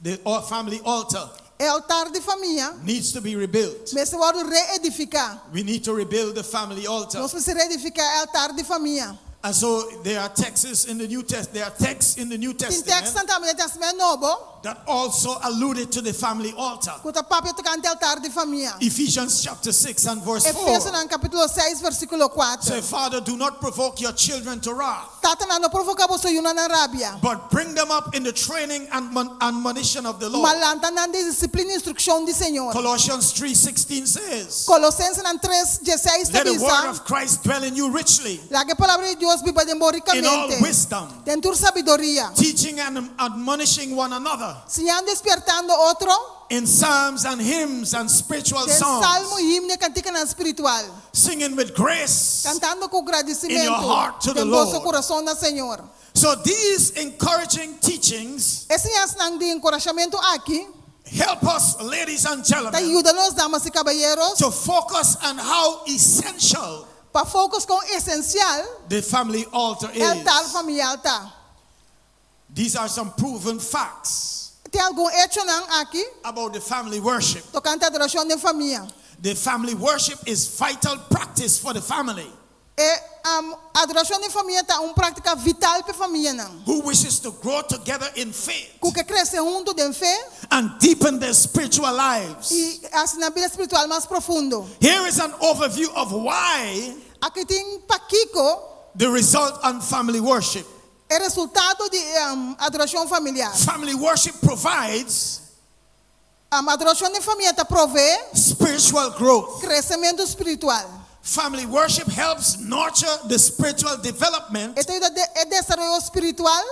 Speaker 1: the family altar
Speaker 2: e altar di famia
Speaker 1: needs to be rebuilt.
Speaker 2: mester wòrdu reedifiká.
Speaker 1: We need to rebuild the family altar.
Speaker 2: Nos mester reedifiká e altar di famia.
Speaker 1: And so there are texts in the New Test. There are texts in the New
Speaker 2: Tin
Speaker 1: Testament
Speaker 2: tekstonan tambe den Tèstamènt Nobo
Speaker 1: that also alluded to the family altar.
Speaker 2: ku ta papia tokante altar di famia.
Speaker 1: Ephesians chapter 6 and verse 4.
Speaker 2: Efesonan kapítulo 6 versíkulo 4.
Speaker 1: Say, Father, do not provoke your children to wrath,
Speaker 2: Tatanan, no provoká boso yunan na rabia.
Speaker 1: but bring them up in the training and admonition of the Lord.
Speaker 2: Ma lanta nan den disiplina i instrukshon di Señor.
Speaker 1: Colossians 3:16 says,
Speaker 2: Kolosensenan 3, 16 ta
Speaker 1: Let the word
Speaker 2: bisa,
Speaker 1: of Christ dwell in you richly,
Speaker 2: Laga e palabra di Dios biba den bo
Speaker 1: in all
Speaker 2: rikamente,
Speaker 1: wisdom,
Speaker 2: den tur sabiduria,
Speaker 1: teaching and admonishing one another
Speaker 2: siñando i spièrtando otro
Speaker 1: in psalms and hymns and spiritual
Speaker 2: den
Speaker 1: songs,
Speaker 2: salmo, himno i kantikanan spiritual,
Speaker 1: singing with grace.
Speaker 2: kantando ku
Speaker 1: In your
Speaker 2: gradisimentu
Speaker 1: heart to the
Speaker 2: den boso
Speaker 1: Lord.
Speaker 2: kurason na Señor.
Speaker 1: So these encouraging teachings
Speaker 2: E siñansanan di enkurashamentu aki
Speaker 1: help us, ladies and
Speaker 2: ta
Speaker 1: gentlemen,
Speaker 2: yuda nos, damas i kabayeros,
Speaker 1: to focus on how essential
Speaker 2: pa focus kon esensial
Speaker 1: the family altar
Speaker 2: e altar
Speaker 1: is.
Speaker 2: familiar ta.
Speaker 1: These are some proven facts
Speaker 2: Tin algun echonan aki
Speaker 1: about the family worship.
Speaker 2: tokante adorashon den famia.
Speaker 1: The family worship is vital practice for the family
Speaker 2: E um, adorashon den famia ta un práktika vital pa e famianan.
Speaker 1: who wishes to grow together in faith
Speaker 2: Ku ke krese huntu den fe
Speaker 1: and deepen their spiritual lives.
Speaker 2: i hasi nan bida spiritual mas profundo.
Speaker 1: Here is an overview of why
Speaker 2: Aki tin pakiko
Speaker 1: the result on family worship.
Speaker 2: e resultado di um, adorashon familiar.
Speaker 1: Family worship provides
Speaker 2: Um, adorashon den famia ta proveé
Speaker 1: spiritual growth.
Speaker 2: kresementu spiritual.
Speaker 1: Family worship helps nurture the spiritual development
Speaker 2: E ta yuda e desaroyo desaroyo spiritual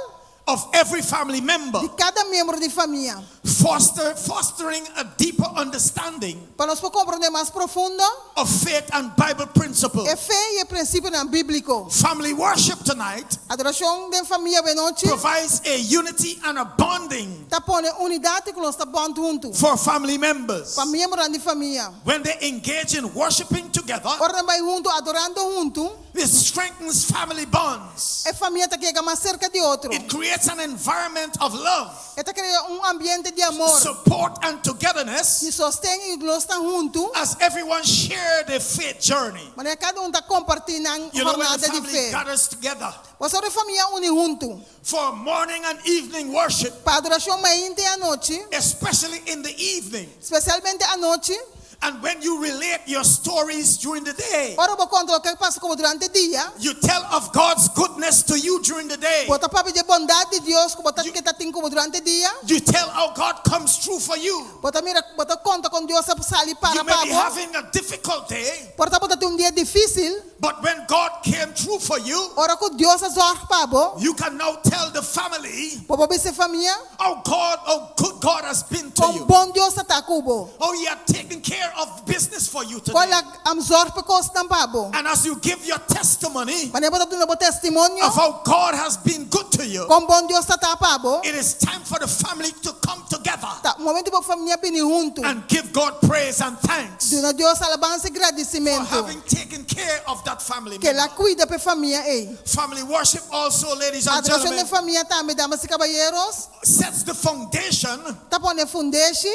Speaker 1: of every family member,
Speaker 2: di kada miembro di famia.
Speaker 1: Fostering a deeper understanding
Speaker 2: Pa nos por komprondé mas profundo
Speaker 1: of faith and Bible principle.
Speaker 2: e fe i e prinsipionan bíbliko.
Speaker 1: Family worship tonight
Speaker 2: Adorashon den famia awe nochi
Speaker 1: provides a unity and a bonding
Speaker 2: ta pone unidat ku nos ta bond huntu.
Speaker 1: for family members.
Speaker 2: Pa miembronan di famia.
Speaker 1: When they engage in worshiping together,
Speaker 2: Ora nan bai huntu, adorando huntu,
Speaker 1: it strengthens family bonds.
Speaker 2: e famia ta yega mas serka di otro.
Speaker 1: It creates an environment of love,
Speaker 2: E ta krea un ambiente di amor,
Speaker 1: support, and togetherness
Speaker 2: di sosten i nos ta huntu.
Speaker 1: as everyone share their faith journey.
Speaker 2: Manera kada un ta kompartí nan
Speaker 1: When the
Speaker 2: jornada di
Speaker 1: family
Speaker 2: fe.
Speaker 1: gathers together
Speaker 2: Ora famia uni huntu
Speaker 1: for morning and evening worship,
Speaker 2: pa adorashon mainta i anochi,
Speaker 1: especially in the evening,
Speaker 2: spesialmente anochi,
Speaker 1: and when you relate your stories during the day,
Speaker 2: ora bo konta loke a pasa ku bo durante dia,
Speaker 1: you tell of God's goodness to you during the day.
Speaker 2: bo ta papia di bondat di Dios ku bo ta ku ta tin ku bo durante dia,
Speaker 1: You tell how God comes through for you.
Speaker 2: bo ta mira, bo ta konta kon Dios a sali
Speaker 1: You
Speaker 2: para
Speaker 1: may be
Speaker 2: pa bo.
Speaker 1: having a difficult day,
Speaker 2: Por ta bo tin un dia difísil,
Speaker 1: but when God came through for you,
Speaker 2: ora ku Dios a zòrg pa bo,
Speaker 1: you can now tell the family
Speaker 2: bo por bisa famia
Speaker 1: how God, how good God has been to
Speaker 2: kon
Speaker 1: you.
Speaker 2: bon Dios a ta ku bo.
Speaker 1: How He had taken care of business for you today.
Speaker 2: Kon el a zòrg pa kosnan pa bo.
Speaker 1: And as you give your testimony
Speaker 2: Manera bo ta duna bo testimonio
Speaker 1: of how God has been good to you,
Speaker 2: kon bon Dios ta pa bo.
Speaker 1: it is time for the family to come together
Speaker 2: Ta momento pa famia bini huntu.
Speaker 1: and give God praise and thanks
Speaker 2: Duna Dios alabansa i
Speaker 1: for
Speaker 2: gradisimentu.
Speaker 1: having taken care of that family
Speaker 2: Ku el a
Speaker 1: member.
Speaker 2: kuida pa e famia ei.
Speaker 1: Family worship also, ladies and
Speaker 2: Adorashon di
Speaker 1: gentlemen,
Speaker 2: famia tambe, damas i kabayeronan,
Speaker 1: sets the foundation
Speaker 2: ta pone fundeshi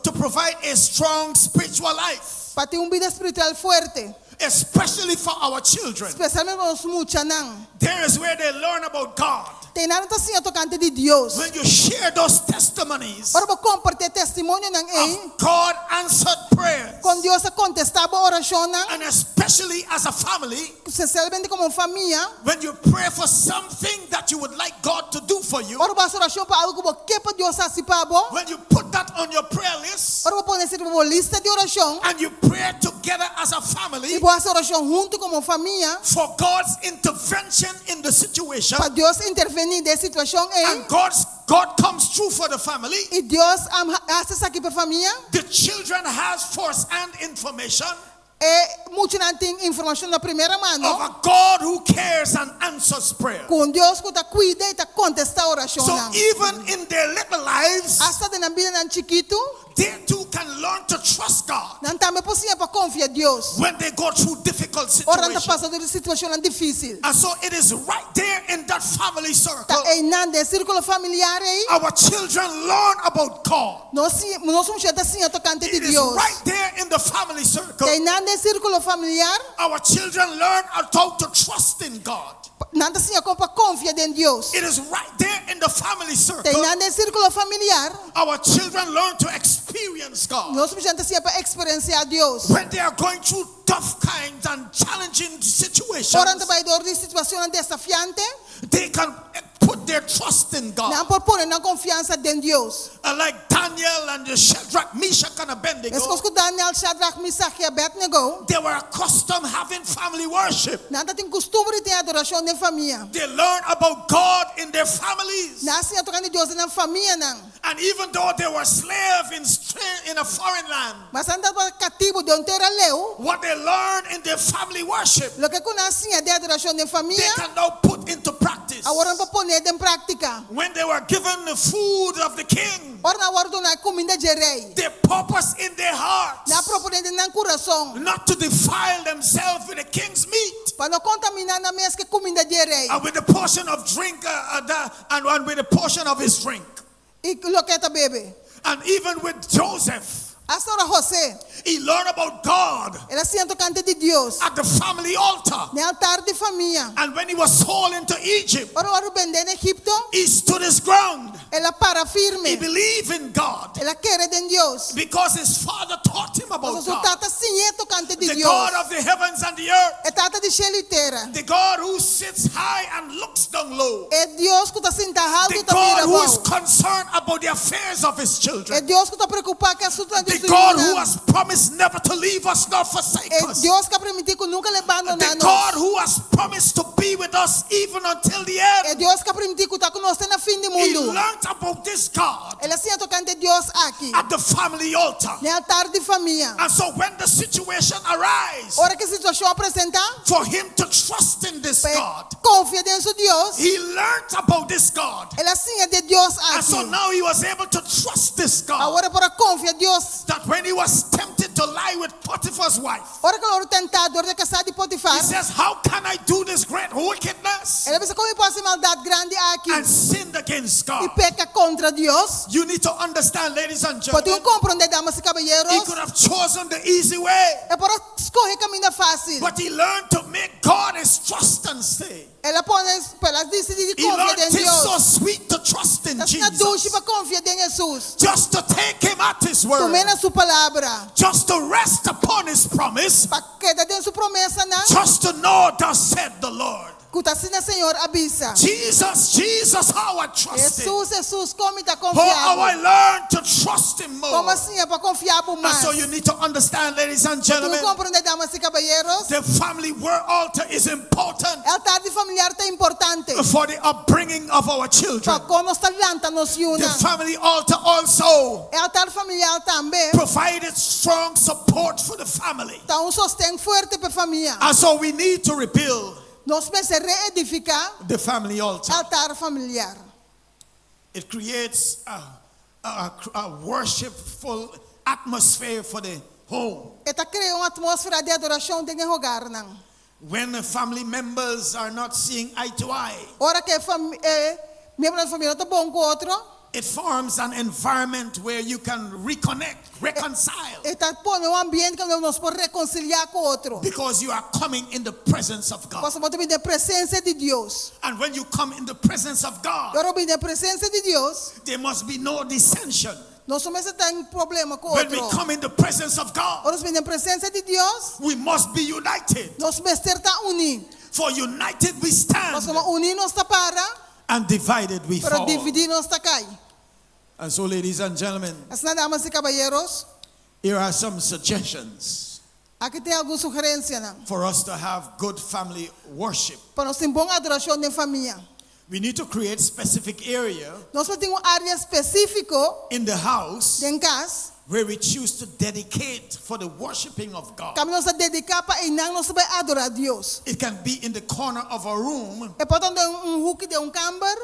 Speaker 1: to provide a strong spiritual life,
Speaker 2: pa tin un bida spiritual fuerte,
Speaker 1: especially for our children.
Speaker 2: spesialmente pa nos muchanan.
Speaker 1: There is where they learn about God.
Speaker 2: Ta einan nan ta siña tokante di Dios.
Speaker 1: When you share those testimonies
Speaker 2: Ora bo kompartí testimonionan ei,
Speaker 1: of God answered prayers,
Speaker 2: kon Dios a kontestá bo orashonnan,
Speaker 1: and especially as a family,
Speaker 2: spesialmente komo famia,
Speaker 1: when you pray for something that you would like God to do for you,
Speaker 2: ora bo hasi orashon pa algu ku bo ke pa Dios hasi pa bo,
Speaker 1: when you put that on your prayer list
Speaker 2: ora bo pone esei riba bo lista di orashon,
Speaker 1: and you pray together as a
Speaker 2: i
Speaker 1: family
Speaker 2: bo hasi orashon huntu komo famia,
Speaker 1: for God's intervention in the situation,
Speaker 2: pa Dios intervení den e situashon ei,
Speaker 1: and God comes through for the family,
Speaker 2: i Dios hasi esaki pa famia,
Speaker 1: the children has first-hand information
Speaker 2: e muchanan tin informashon na primera
Speaker 1: of
Speaker 2: mano,
Speaker 1: a God who cares and answers prayer.
Speaker 2: ku Dios ku ta kuida i ta kontestá
Speaker 1: So
Speaker 2: orashonnan.
Speaker 1: even in their little lives,
Speaker 2: Asta den nan bidanan chikitu,
Speaker 1: they too can learn to trust God
Speaker 2: nan tambe por siña pa konfia Dios.
Speaker 1: when they go through difficult
Speaker 2: Ora nan ta
Speaker 1: situations.
Speaker 2: pasa dor di situashonnan difísil.
Speaker 1: And so it is right there in that family circle.
Speaker 2: Ta einan den sírkulo familiar ei,
Speaker 1: Our children learn about God.
Speaker 2: nos nos mucha ta siña tokante di
Speaker 1: It is
Speaker 2: Dios.
Speaker 1: right there in the family circle.
Speaker 2: Ta einan den sírkulo familiar,
Speaker 1: Our children learn how to trust in God.
Speaker 2: nan ta siña kon pa konfia den Dios.
Speaker 1: It is right there in the family circle.
Speaker 2: Ta einan den sírkulo familiar,
Speaker 1: Our children learn to experience God.
Speaker 2: nos mucha ta siña pa eksperensiá Dios.
Speaker 1: When they are going through tough kinds and challenging situations,
Speaker 2: Ora nan ta bai dor di situashonnan desafiante,
Speaker 1: they can put their trust in God.
Speaker 2: nan por pone nan konfiansa den Dios.
Speaker 1: Like Daniel and the Shadrach, Meshach, and Abednego,
Speaker 2: Meskos ku Daniel, Shadrach, Meshach i Abednego,
Speaker 1: they were accustomed having family worship.
Speaker 2: nan tabatin kustumber di tin adorashon den famia.
Speaker 1: They learned about God in their families.
Speaker 2: Nan a siña tokante Dios den nan famianan.
Speaker 1: And even though they were slaves in a foreign land,
Speaker 2: Maske nan tabata katibu den un tera leu,
Speaker 1: what they learned in their family worship,
Speaker 2: loke ku nan a siña den adorashon den
Speaker 1: they
Speaker 2: famia,
Speaker 1: can now put into practice.
Speaker 2: awor nan por pone den práktika.
Speaker 1: When they were given the food of the king,
Speaker 2: Ora nan a wòrdu duná kuminda di rei.
Speaker 1: they purpose in their hearts
Speaker 2: Nan a proponé den nan kurason
Speaker 1: not to defile themselves with the king's meat
Speaker 2: pa no kontaminá nan mes ku kuminda di rei.
Speaker 1: and with the portion of drink and with the portion of his drink.
Speaker 2: I loke e ta bebe.
Speaker 1: And even with Joseph,
Speaker 2: Asta ora José,
Speaker 1: he learned about God
Speaker 2: el a siña tokante di Dios.
Speaker 1: at the family altar.
Speaker 2: Na altar di famia.
Speaker 1: And when he was sold into Egypt,
Speaker 2: Ora el a wòrdu bendé na Egipto,
Speaker 1: he stood his ground.
Speaker 2: el a para
Speaker 1: He
Speaker 2: firme.
Speaker 1: believed in God
Speaker 2: El a kere den Dios.
Speaker 1: because his father taught him about
Speaker 2: Pasobra su
Speaker 1: God.
Speaker 2: tata a siñ'é tokante di
Speaker 1: The
Speaker 2: Dios.
Speaker 1: God of the heavens and the earth.
Speaker 2: E tata di shelu i tera.
Speaker 1: The God who sits high and looks down low.
Speaker 2: E Dios ku ta sinta haltu
Speaker 1: The
Speaker 2: i ta mira
Speaker 1: God who is
Speaker 2: abou.
Speaker 1: concerned about the affairs of his
Speaker 2: E
Speaker 1: children.
Speaker 2: Dios ku ta preokupá ku asuntu di
Speaker 1: The The
Speaker 2: su
Speaker 1: God who
Speaker 2: yunan.
Speaker 1: has promised never to leave us nor forsake
Speaker 2: E
Speaker 1: us.
Speaker 2: Dios ku a primintí ku nunka lo bandoná
Speaker 1: The
Speaker 2: nos.
Speaker 1: God who has promised to be with us even until the
Speaker 2: E
Speaker 1: end.
Speaker 2: Dios ku a primintí ku ta ku nos te na fin di
Speaker 1: He
Speaker 2: mundu.
Speaker 1: learned about this God
Speaker 2: El a siña tokante Dios aki.
Speaker 1: at the family altar.
Speaker 2: Na altar di famia.
Speaker 1: And so when the situation arises
Speaker 2: Ora ku e situashon a presentá,
Speaker 1: for him to trust in this God,
Speaker 2: konfia den su Dios.
Speaker 1: he learned about this God.
Speaker 2: El a siña di e Dios
Speaker 1: And so
Speaker 2: aki.
Speaker 1: now he was able to trust this God.
Speaker 2: Awor e por a konfia Dios.
Speaker 1: That when he was tempted to lie with Potiphar's wife,
Speaker 2: Ora ku el a wòrdu tentá dor di kasá di Potifar,
Speaker 1: he says, How can I do this great wickedness
Speaker 2: el a bisa kon mi por hasi e maldat grandi aki
Speaker 1: and sin against
Speaker 2: i
Speaker 1: God?
Speaker 2: peka kontra Dios.
Speaker 1: You need to understand, ladies and
Speaker 2: Bo tin
Speaker 1: gentlemen,
Speaker 2: ku komprondé, damas i
Speaker 1: he
Speaker 2: kabayeros,
Speaker 1: could have chosen the easy way,
Speaker 2: e por a skohe kaminda fásil.
Speaker 1: but he learned to make God his trust and stay.
Speaker 2: El a pone, el a disidí di
Speaker 1: He
Speaker 2: konfia
Speaker 1: learned
Speaker 2: den
Speaker 1: it's
Speaker 2: Dios.
Speaker 1: so sweet to trust in
Speaker 2: Ta asina dushi
Speaker 1: Jesus,
Speaker 2: pa konfia den Hesus.
Speaker 1: just to take him at his word,
Speaker 2: Tum'é na su palabra.
Speaker 1: just to rest upon his promise,
Speaker 2: Pa keda den su promesanan.
Speaker 1: just to know, thus said the Lord.
Speaker 2: Ku ta asina Señor a bisa.
Speaker 1: Jesus, Jesus, how I trust him.
Speaker 2: Hesus, Hesus, kon mi ta
Speaker 1: Oh, how I
Speaker 2: konfia.
Speaker 1: learned to trust him more.
Speaker 2: Kon m'a siña pa konfia
Speaker 1: And
Speaker 2: mas.
Speaker 1: so you need to understand, ladies and
Speaker 2: Bo tin ku
Speaker 1: gentlemen,
Speaker 2: komprondé, damas i kabayeros.
Speaker 1: the family word altar is important
Speaker 2: Altar di familiar ta importante.
Speaker 1: for the upbringing of our children.
Speaker 2: Pa kon nos ta lanta nos
Speaker 1: The
Speaker 2: yunan.
Speaker 1: family altar also
Speaker 2: E altar familiar tambe
Speaker 1: provided strong support for the family.
Speaker 2: ta un sosten fuerte pa e famia.
Speaker 1: And so we need to rebuild
Speaker 2: Nos mester reedifiká
Speaker 1: the family altar.
Speaker 2: altar familiar.
Speaker 1: It creates a worshipful atmosphere for the home.
Speaker 2: E ta krea un atmósfera di adorashon den e hogarnan.
Speaker 1: When the family members are not seeing eye to eye,
Speaker 2: Ora ku fam, eh, miembro di famia no ta bon ku otro,
Speaker 1: it forms an environment where you can reconnect, reconcile,
Speaker 2: e ta pone un ambiente ku nos por rekonsiliá ku otro.
Speaker 1: because you are coming in the presence of God.
Speaker 2: Pasobra bo ta bin den presensia di Dios.
Speaker 1: And when you come in the presence of God,
Speaker 2: Ora bin den presensia di Dios,
Speaker 1: there must be no dissension.
Speaker 2: nos no mester tin problema ku
Speaker 1: When we
Speaker 2: otro.
Speaker 1: come in the presence of God,
Speaker 2: Ora nos bin den presensia di Dios,
Speaker 1: we must be united.
Speaker 2: nos mester ta uní.
Speaker 1: For united we stand,
Speaker 2: Pasobra uní nos ta para,
Speaker 1: and divided we
Speaker 2: pero
Speaker 1: fall.
Speaker 2: dividí nos ta kai.
Speaker 1: And so, ladies and gentlemen,
Speaker 2: Asina, damas i kabayeros,
Speaker 1: here are some suggestions
Speaker 2: aki tin algun sugerensianan.
Speaker 1: for us to have good family worship.
Speaker 2: Pa nos tin bon adorashon den famia.
Speaker 1: We need to create specific area
Speaker 2: Nos tin un área spesífiko
Speaker 1: in the house
Speaker 2: den kas,
Speaker 1: where we choose to dedicate for the worshiping of God.
Speaker 2: kaminda nos ta dediká pa einan nos ta bai adorá Dios.
Speaker 1: It can be in the corner of a room,
Speaker 2: E por ta den un huki di un kamber,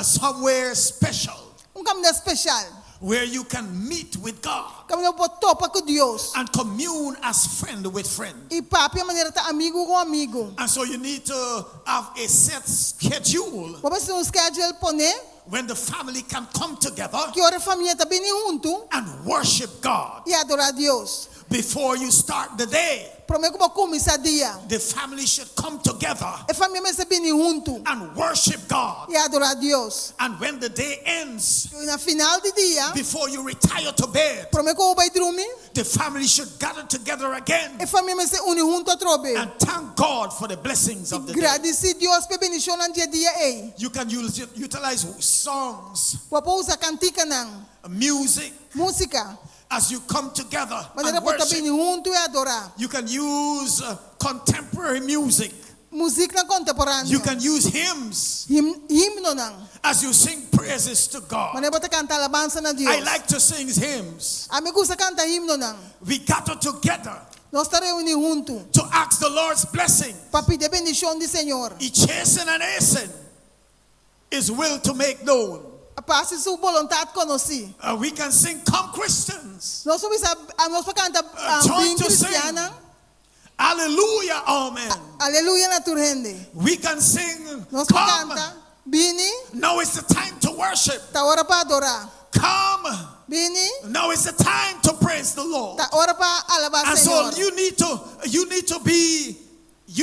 Speaker 1: somewhere special,
Speaker 2: un kaminda spesial.
Speaker 1: where you can meet with God
Speaker 2: Kaminda bo por topa ku Dios.
Speaker 1: and commune as friend with friend.
Speaker 2: I papia manera ta amigu ku amigu.
Speaker 1: And so you need to have a set schedule
Speaker 2: Bo mester tin un schedule poné,
Speaker 1: when the family can come together
Speaker 2: ki ora e famia ta bini huntu
Speaker 1: and worship God
Speaker 2: i adorá Dios.
Speaker 1: before you start the day.
Speaker 2: Promé ku bo kuminsá dia.
Speaker 1: The family should come together
Speaker 2: E famia mester bini huntu
Speaker 1: and worship God.
Speaker 2: i adorá Dios.
Speaker 1: And when the day ends,
Speaker 2: I na final di dia,
Speaker 1: before you retire to bed,
Speaker 2: promé ku bo bai drumi,
Speaker 1: the family should gather together again
Speaker 2: e famia mester uni huntu atrobe.
Speaker 1: and thank God for the blessings of the day.
Speaker 2: Gradisí Dios pa e bendishonnan di e dia ei.
Speaker 1: You can use, utilize songs,
Speaker 2: Bo por usa kantikanan,
Speaker 1: music,
Speaker 2: músika,
Speaker 1: as you come together
Speaker 2: manera
Speaker 1: and
Speaker 2: bo ta
Speaker 1: worship.
Speaker 2: bini huntu i adorá.
Speaker 1: You can use contemporary music.
Speaker 2: Músikanan kontemporáneo.
Speaker 1: You can use hymns
Speaker 2: Him, himnonan.
Speaker 1: as you sing praises to God.
Speaker 2: Manera bo ta kanta alabansa na Dios.
Speaker 1: I like to sing hymns.
Speaker 2: Ami gusta kanta himnonan.
Speaker 1: We gather together
Speaker 2: Nos ta reuní huntu
Speaker 1: to ask the Lord's blessing.
Speaker 2: pa pidi bendishon di Señor.
Speaker 1: He chasten and hasten His will to make known.
Speaker 2: Pa hasi su boluntat konosí.
Speaker 1: We can sing, Come Christians.
Speaker 2: Nos por bisa, nos por kanta
Speaker 1: Join
Speaker 2: bin
Speaker 1: to sing.
Speaker 2: kristiannan.
Speaker 1: Hallelujah, amen.
Speaker 2: Aleluya na tur hende.
Speaker 1: We can sing,
Speaker 2: Nos por
Speaker 1: Come.
Speaker 2: kanta bini,
Speaker 1: Now is the time to worship.
Speaker 2: ta ora pa adorá.
Speaker 1: Come.
Speaker 2: Bini,
Speaker 1: Now is the time to praise the Lord.
Speaker 2: ta ora pa alabá
Speaker 1: And so
Speaker 2: Señor.
Speaker 1: you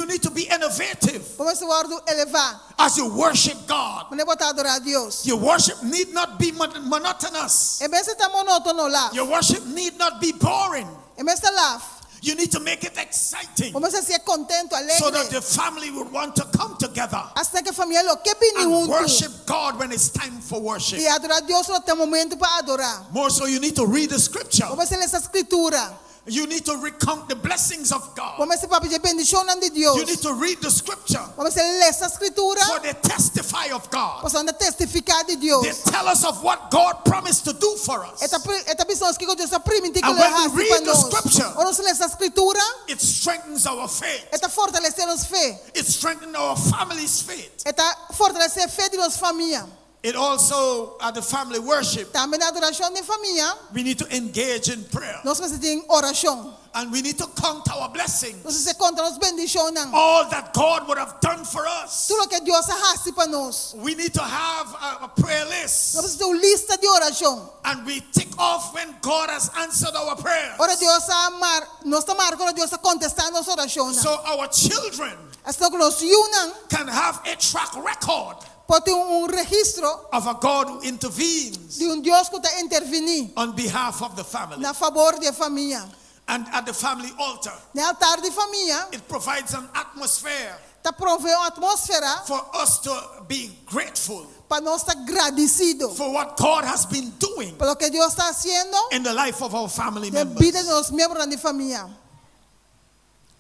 Speaker 1: need to be innovative
Speaker 2: Bo mester wòrdu elevá.
Speaker 1: as you worship God.
Speaker 2: Manera bo ta adorá Dios.
Speaker 1: Your worship need not be monotonous.
Speaker 2: E mester ta monótono laf.
Speaker 1: Your worship need not be boring.
Speaker 2: E mester laf.
Speaker 1: You need to make it exciting
Speaker 2: Bo mester hasié kontentu,
Speaker 1: so that
Speaker 2: alegre.
Speaker 1: the family would want to come together
Speaker 2: Asta Asina ku e famia lo ke bini
Speaker 1: and
Speaker 2: huntu.
Speaker 1: worship God when it's time for worship.
Speaker 2: I adorá Dios ora ta momento pa adorá.
Speaker 1: More so, you need to read the scripture.
Speaker 2: Bo mester lesa Skritura.
Speaker 1: You need to recount the blessings of God.
Speaker 2: Bo mester papia di e bendishonnan di Dios.
Speaker 1: You need to read the scripture
Speaker 2: Bo mester lesa Skritura.
Speaker 1: for they testify of God.
Speaker 2: Pasobra nan ta testifiká di
Speaker 1: They
Speaker 2: Dios.
Speaker 1: tell us of what God promised to do for us.
Speaker 2: E ta e ta bisa nos kiko Dios a primintí ku
Speaker 1: And
Speaker 2: lo
Speaker 1: when we
Speaker 2: hasi pa
Speaker 1: read the
Speaker 2: nos.
Speaker 1: scripture,
Speaker 2: Ora nos lesa Skritura,
Speaker 1: It strengthens our faith.
Speaker 2: e ta fortalesé nos fe.
Speaker 1: It strengthens our family's faith.
Speaker 2: E ta fortalesé fe di nos famia.
Speaker 1: It also, at the family worship,
Speaker 2: Tambe na adorashon di famia,
Speaker 1: we need to engage in prayer.
Speaker 2: nos mester tin orashon.
Speaker 1: And we need to count our blessings.
Speaker 2: Nos mester konta nos bendishonnan.
Speaker 1: All that God would have done for us.
Speaker 2: Tur loke Dios a hasi pa nos.
Speaker 1: We need to have a prayer list.
Speaker 2: Nos mester tin un lista di orashon.
Speaker 1: And we tick off when God has answered our prayers.
Speaker 2: Ora Dios a mar, nos ta marka ora Dios a kontestá nos orashonnan.
Speaker 1: So our children
Speaker 2: Asina ku nos yunan
Speaker 1: can have a track record
Speaker 2: por tin un registro
Speaker 1: of a God who intervenes
Speaker 2: di un Dios ku ta intervení
Speaker 1: on behalf of the family.
Speaker 2: na fabor di e famia.
Speaker 1: And at the family altar,
Speaker 2: Na altar di famia
Speaker 1: it provides an atmosphere
Speaker 2: ta proveé un atmósfera
Speaker 1: for us to be grateful
Speaker 2: pa nos ta gradisido
Speaker 1: for what God has been doing
Speaker 2: pa loke Dios ta hasiendo
Speaker 1: in the life of our family
Speaker 2: den bida
Speaker 1: members.
Speaker 2: di nos miembronan di famia.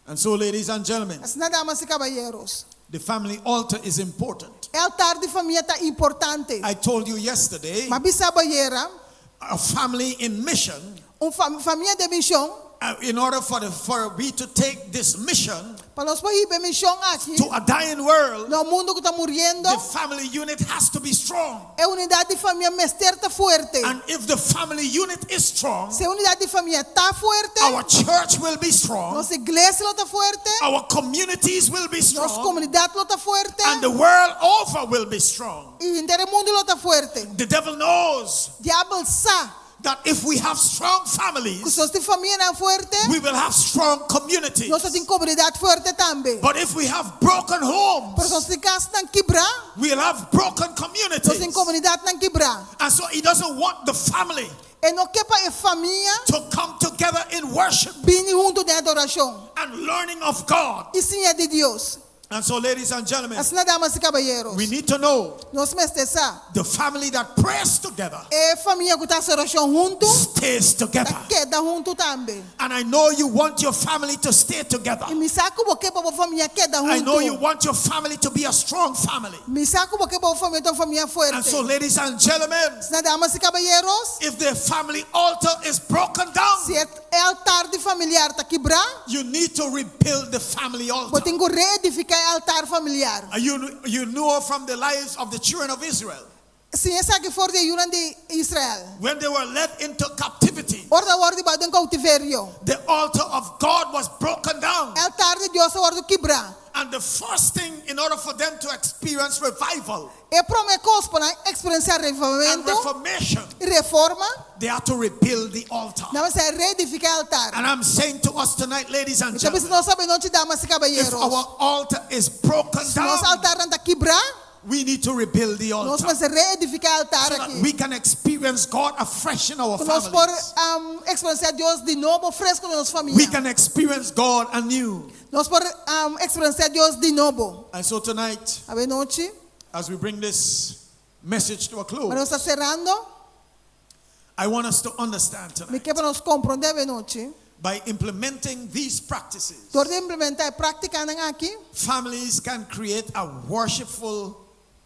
Speaker 1: And so, ladies and gentlemen,
Speaker 2: Asina, damas i kabayeros,
Speaker 1: the family altar is important.
Speaker 2: e altar di famia ta importante.
Speaker 1: I told you yesterday,
Speaker 2: M'a bisa bo ayera,
Speaker 1: a family in mission,
Speaker 2: un famia den mishon,
Speaker 1: in order for we to take this mission
Speaker 2: pa nos por hiba e mishon aki,
Speaker 1: to a dying world,
Speaker 2: na un mundu ku ta muriendo,
Speaker 1: the family unit has to be strong.
Speaker 2: e unidat di famia mester ta fuerte.
Speaker 1: And if the family unit is strong,
Speaker 2: Si e unidat di famia ta fuerte,
Speaker 1: our church will be strong,
Speaker 2: nos iglesia lo ta fuerte,
Speaker 1: our communities will be
Speaker 2: nos
Speaker 1: strong,
Speaker 2: komunidat lo ta fuerte,
Speaker 1: and the world over will be strong.
Speaker 2: i henter e mundu lo ta fuerte.
Speaker 1: The devil knows
Speaker 2: Diabel sa
Speaker 1: that if we have strong
Speaker 2: ku
Speaker 1: families,
Speaker 2: si nos tin famianan fuerte,
Speaker 1: we will have strong communities.
Speaker 2: nos tin komunidat fuerte tambe.
Speaker 1: But if we have broken
Speaker 2: Pero
Speaker 1: homes,
Speaker 2: si nos tin kasnan kibrá,
Speaker 1: we'll have broken
Speaker 2: nos tin
Speaker 1: communities.
Speaker 2: komunidatnan kibrá.
Speaker 1: And so he doesn't want the family
Speaker 2: E no ke pa e famia
Speaker 1: to come together in worship
Speaker 2: bini huntu den adorashon
Speaker 1: and learning of God.
Speaker 2: i siña di Dios.
Speaker 1: And so, ladies and gentlemen,
Speaker 2: Asina, damas i kabayeros,
Speaker 1: we need to know
Speaker 2: nos mester sa
Speaker 1: the family that prays together
Speaker 2: e famia ku ta hasi orashon huntu,
Speaker 1: stays together.
Speaker 2: ta keda huntu tambe.
Speaker 1: And I know you want your family to stay together.
Speaker 2: I mi sa ku bo ke pa bo famia keda
Speaker 1: I know you
Speaker 2: huntu.
Speaker 1: want your family to be a strong family.
Speaker 2: Mi sa ku bo ke pa bo famia ta un famia
Speaker 1: And so,
Speaker 2: fuerte.
Speaker 1: ladies and gentlemen,
Speaker 2: Asina, damas i kabayeros,
Speaker 1: if the family altar is broken down,
Speaker 2: si e altar di familiar ta kibrá,
Speaker 1: you need to rebuild the family
Speaker 2: bo
Speaker 1: altar.
Speaker 2: tin ku reedifiká e altar familiar.
Speaker 1: You know from the lives of the children of Israel,
Speaker 2: Siña esaki for di e yunan di Israel.
Speaker 1: when they were led into captivity,
Speaker 2: Ora nan a wòrdu hibá den koutiverio,
Speaker 1: the altar of God was broken down.
Speaker 2: e altar di Dios a wòrdu kibrá.
Speaker 1: And the first thing in order for them to experience revival
Speaker 2: E promé kos pa nan eksperensiá
Speaker 1: and
Speaker 2: revivamentu
Speaker 1: reformation,
Speaker 2: i reforma,
Speaker 1: they had to rebuild the altar.
Speaker 2: nan mester a reedifiká e altar.
Speaker 1: And I'm saying to us tonight, ladies and
Speaker 2: Mi ta bisa
Speaker 1: gentlemen,
Speaker 2: nos awe nochi, damas i
Speaker 1: if
Speaker 2: kabayeros,
Speaker 1: our altar is broken
Speaker 2: si nos
Speaker 1: down,
Speaker 2: altarnan ta kibrá,
Speaker 1: we need to rebuild the
Speaker 2: nos
Speaker 1: altar
Speaker 2: mester reedifiká e altar
Speaker 1: so that
Speaker 2: aki.
Speaker 1: we can experience God afresh in our
Speaker 2: Ku nos por
Speaker 1: families.
Speaker 2: eksperensiá Dios di nobo, fresko den nos
Speaker 1: We
Speaker 2: famia.
Speaker 1: can experience God anew.
Speaker 2: Nos por eksperensiá Dios di nobo.
Speaker 1: And so tonight,
Speaker 2: Awe nochi,
Speaker 1: as we bring this message to a
Speaker 2: ora
Speaker 1: close,
Speaker 2: nos ta serando,
Speaker 1: I want us to understand
Speaker 2: mi
Speaker 1: tonight
Speaker 2: ke pa nos komprondé awe nochi.
Speaker 1: by implementing these practices,
Speaker 2: Dor di implementá e práktikanan aki,
Speaker 1: families can create a worshipful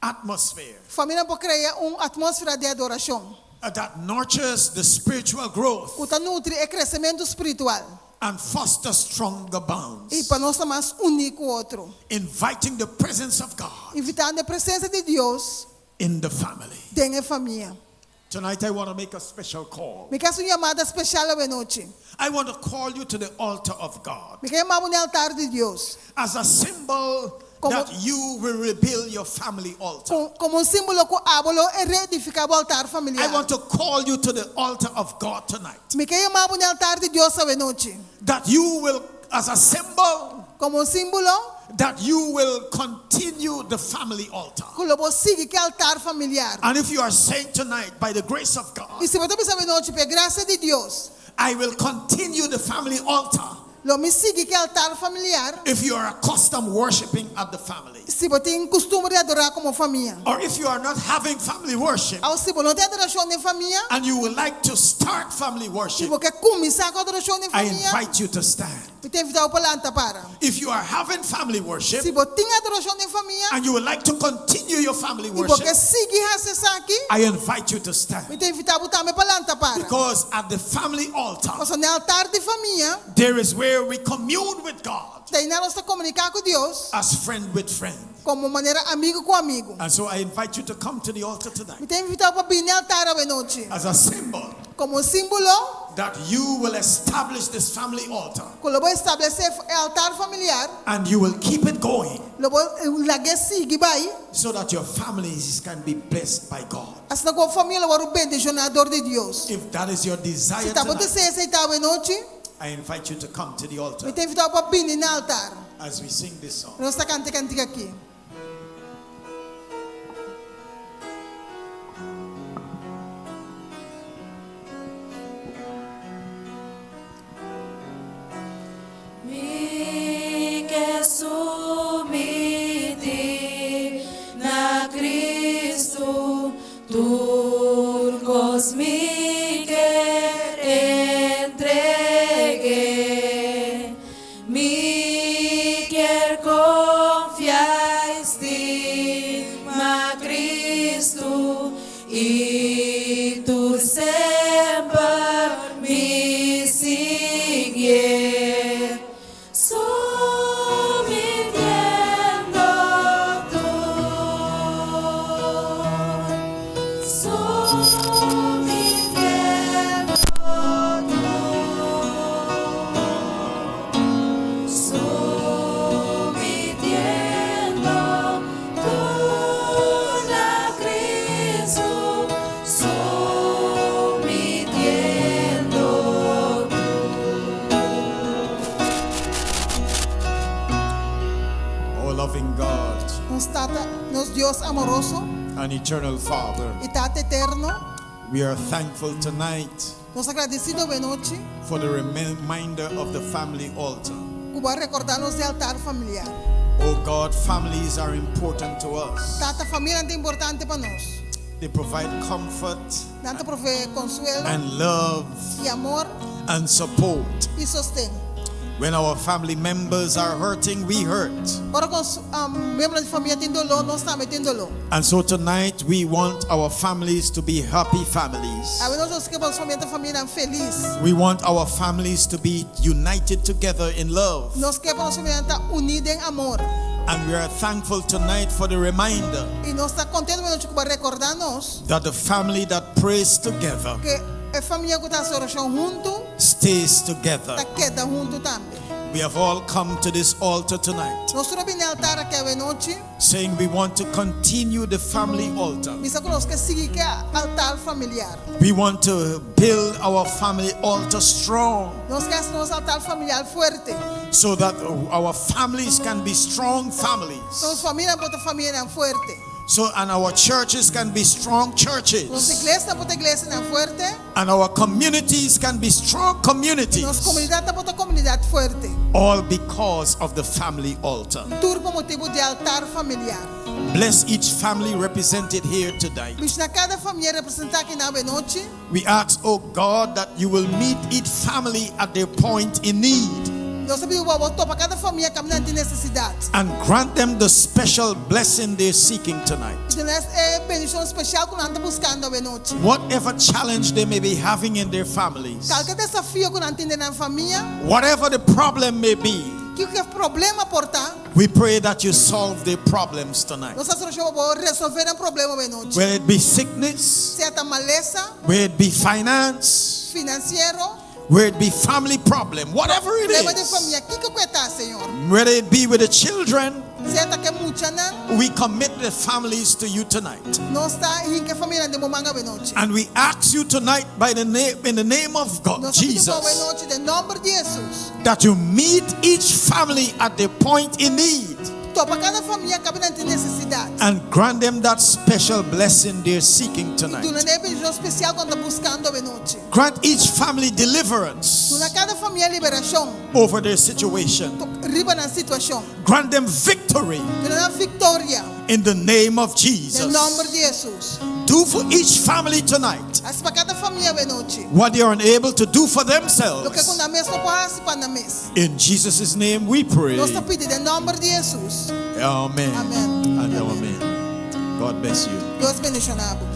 Speaker 1: atmosphere
Speaker 2: famianan por krea un atmósfera di adorashon
Speaker 1: that nurtures the spiritual growth
Speaker 2: ku ta nutri e kresementu spiritual
Speaker 1: and foster stronger
Speaker 2: i
Speaker 1: bonds,
Speaker 2: pa nos ta mas uní ku otro,
Speaker 1: inviting the presence of God
Speaker 2: invitando e presensia di Dios
Speaker 1: in the family.
Speaker 2: den e famia.
Speaker 1: Tonight, I want to make a special call.
Speaker 2: Mi ke hasi un yamada spesial awe nochi.
Speaker 1: I want to call you to the altar of God
Speaker 2: Mi ke yama bo na e altar di Dios
Speaker 1: as a symbol
Speaker 2: Como-
Speaker 1: that you will rebuild your family altar.
Speaker 2: komo un símbolo ku abo lo reedifiká bo altar
Speaker 1: I
Speaker 2: familiar.
Speaker 1: want to call you to the altar of God tonight.
Speaker 2: Mi ke yama bo na e altar di Dios awe nochi
Speaker 1: That you will, as a symbol,
Speaker 2: komo un símbolo
Speaker 1: that you will continue the family altar.
Speaker 2: ku lo bo sigui ku e altar familiar.
Speaker 1: And if you are saying tonight, by the grace of God,
Speaker 2: I si bo ta bisa awe nochi, pa e grasia di Dios,
Speaker 1: I will continue the family altar.
Speaker 2: Lo mi sigui ku altar familiar.
Speaker 1: If you are accustomed worshiping at the family.
Speaker 2: Si bo tin kustumber di adorá komo famia.
Speaker 1: Or if you are not having family worship
Speaker 2: Òf si bo no tin adorashon den famia.
Speaker 1: and you would like to start family
Speaker 2: I
Speaker 1: worship,
Speaker 2: bo ke kuminsá ku adorashon den
Speaker 1: I
Speaker 2: famia.
Speaker 1: invite you to stand.
Speaker 2: Mi ta invitá bo pa lanta para.
Speaker 1: If you are having family worship
Speaker 2: Si bo tin adorashon den famia.
Speaker 1: and you would like to continue your family
Speaker 2: I bo
Speaker 1: worship,
Speaker 2: ke sigui hasi esaki.
Speaker 1: I invite you to stand.
Speaker 2: Mi ta invitá bo tambe pa lanta para.
Speaker 1: Because at the family altar,
Speaker 2: Pasobra na altar di famia.
Speaker 1: there is where we commune with God
Speaker 2: Ta einan nos ta komuniká ku Dios.
Speaker 1: as friend with friend.
Speaker 2: Komo manera amigu ku amigu.
Speaker 1: And so I invite you to come to the altar tonight
Speaker 2: Mi ta invitá bo pa bini na altar awe nochi.
Speaker 1: as a symbol
Speaker 2: Komo símbolo.
Speaker 1: that you will establish this family altar
Speaker 2: Ku lo bo establesé e altar familiar.
Speaker 1: and you will keep it going
Speaker 2: Lo bo lag'é sigui bai.
Speaker 1: so that your families can be blessed by God.
Speaker 2: Asina ku bo famia lo wòrdu bendishoná dor di Dios.
Speaker 1: If that is your desire
Speaker 2: Si ta bo
Speaker 1: tonight,
Speaker 2: deseo esei ta awe nochi,
Speaker 1: I invite you to come to the altar
Speaker 2: mi ta invitá bo pa bini na altar.
Speaker 1: as we sing this song.
Speaker 2: Nos ta kanta e kantika akí.
Speaker 3: Mi ke sumití na Kristu, tur kos mi ker entreg'é. Mi kier konfia i stima Kristu i tur semper mi siguié. Sumitiendo tur, sumitiendo tur, sumitiendo tur na Cristo, sumitiendo
Speaker 1: Oh, loving God
Speaker 2: Nos Tata, nos Dios amoroso
Speaker 1: and eternal Father,
Speaker 2: i Tata eterno,
Speaker 1: we are thankful tonight
Speaker 2: nos ta gradesido awe nochi
Speaker 1: for the reminder of the family altar.
Speaker 2: ku bo a rekordá nos di altar familiar.
Speaker 1: Oh God, families are important to us.
Speaker 2: Tata, famianan ta importante pa nos.
Speaker 1: They provide comfort
Speaker 2: Nan ta proveé konsuelo
Speaker 1: and love
Speaker 2: i amor
Speaker 1: and support.
Speaker 2: i sosten.
Speaker 1: When our family members are hurting, we hurt.
Speaker 2: Ora ku nos miembronan di famia tin doló, nos tambe tin doló.
Speaker 1: And so tonight we want our families to be happy families.
Speaker 2: Awe nochi nos ke pa nos famia ta famianan felis.
Speaker 1: We want our families to be united together in love.
Speaker 2: Nos ke pa nos famianan ta uní den amor.
Speaker 1: And we are thankful tonight for the reminder
Speaker 2: I nos ta kontentu awe nochi ku bo a rekordá nos
Speaker 1: that the family that prays together
Speaker 2: ku e famia ku ta hasi orashon huntu
Speaker 1: stays together.
Speaker 2: ta keda huntu tambe.
Speaker 1: We have all come to this altar tonight
Speaker 2: Nos tur a bini altar aki awe nochi
Speaker 1: saying we want to continue the family altar.
Speaker 2: bisa ku nos ke sigui ku e altar familiar.
Speaker 1: We want to build our family altar strong
Speaker 2: Nos ke hasi nos altar familiar fuerte.
Speaker 1: so that our families can be strong families.
Speaker 2: So nos famianan por ta famianan fuerte.
Speaker 1: So and our churches can be strong
Speaker 2: Nos
Speaker 1: churches.
Speaker 2: iglesianan por ta iglesianan fuerte.
Speaker 1: And our communities can be strong communities.
Speaker 2: Nos komunidatnan por ta komunidat fuerte.
Speaker 1: All because of the family altar.
Speaker 2: Tur pa motibu di altar familiar.
Speaker 1: Bless each family represented here tonight.
Speaker 2: Bendishoná kada famia representá aki na awe nochi.
Speaker 1: We ask, oh God, that you will meet each family at their point in need.
Speaker 2: Nos ta pidi bo pa bo topa kada famia kaminda nan tin nesesidat.
Speaker 1: And grant them the special blessing they're seeking tonight.
Speaker 2: I duna nan e bendishon spesial ku nan ta buskando awe nochi.
Speaker 1: Whatever challenge they may be having in their families,
Speaker 2: Kalke desafio ku nan tin den nan famia,
Speaker 1: whatever the problem may be,
Speaker 2: kiko ku e problema por ta,
Speaker 1: we pray that you solve their problems tonight.
Speaker 2: nos ta hasi orashon pa bo resolvé nan problema awe nochi.
Speaker 1: Whether it be sickness,
Speaker 2: Sea ta malesa,
Speaker 1: whether it be finance,
Speaker 2: finansiero,
Speaker 1: whether it be family problem, whatever it
Speaker 2: problema di
Speaker 1: is,
Speaker 2: famia, kiko ku e ta, Señor.
Speaker 1: whether it be with the children,
Speaker 2: Sea ta ku e muchanan,
Speaker 1: we commit the families to you tonight.
Speaker 2: nos ta hinka e famianan den bo man awe nochi.
Speaker 1: And we ask you tonight by the name in the name of God,
Speaker 2: Nos ta pidi bo awe
Speaker 1: Jesus,
Speaker 2: nochi den nòmber di Hesus
Speaker 1: that you meet each family at their point in need.
Speaker 2: Topa kada famia kaminda nan tin nesesidat.
Speaker 1: And grant them that special blessing they're seeking
Speaker 2: I
Speaker 1: tonight.
Speaker 2: duna nan e bendishon spesial ku nan ta buskando awe nochi.
Speaker 1: Grant each family deliverance
Speaker 2: Duna kada famia liberashon
Speaker 1: over their situation.
Speaker 2: riba nan situashon.
Speaker 1: Grant them victory
Speaker 2: Duna nan viktoria
Speaker 1: in the name of
Speaker 2: den
Speaker 1: Jesus.
Speaker 2: nòmber di Hesus.
Speaker 1: Do for each family tonight
Speaker 2: Hasi pa kada famia awe nochi
Speaker 1: what they are unable to do for
Speaker 2: Loke ku
Speaker 1: themselves.
Speaker 2: nan mes no por hasi pa nan mes.
Speaker 1: In Jesus' name we pray.
Speaker 2: Nos ta pidi den nòmber di Hesus.
Speaker 1: Amen.
Speaker 2: Amen.
Speaker 1: And
Speaker 2: Amen.
Speaker 1: amen. God bless you.
Speaker 2: Dios bendishoná bo.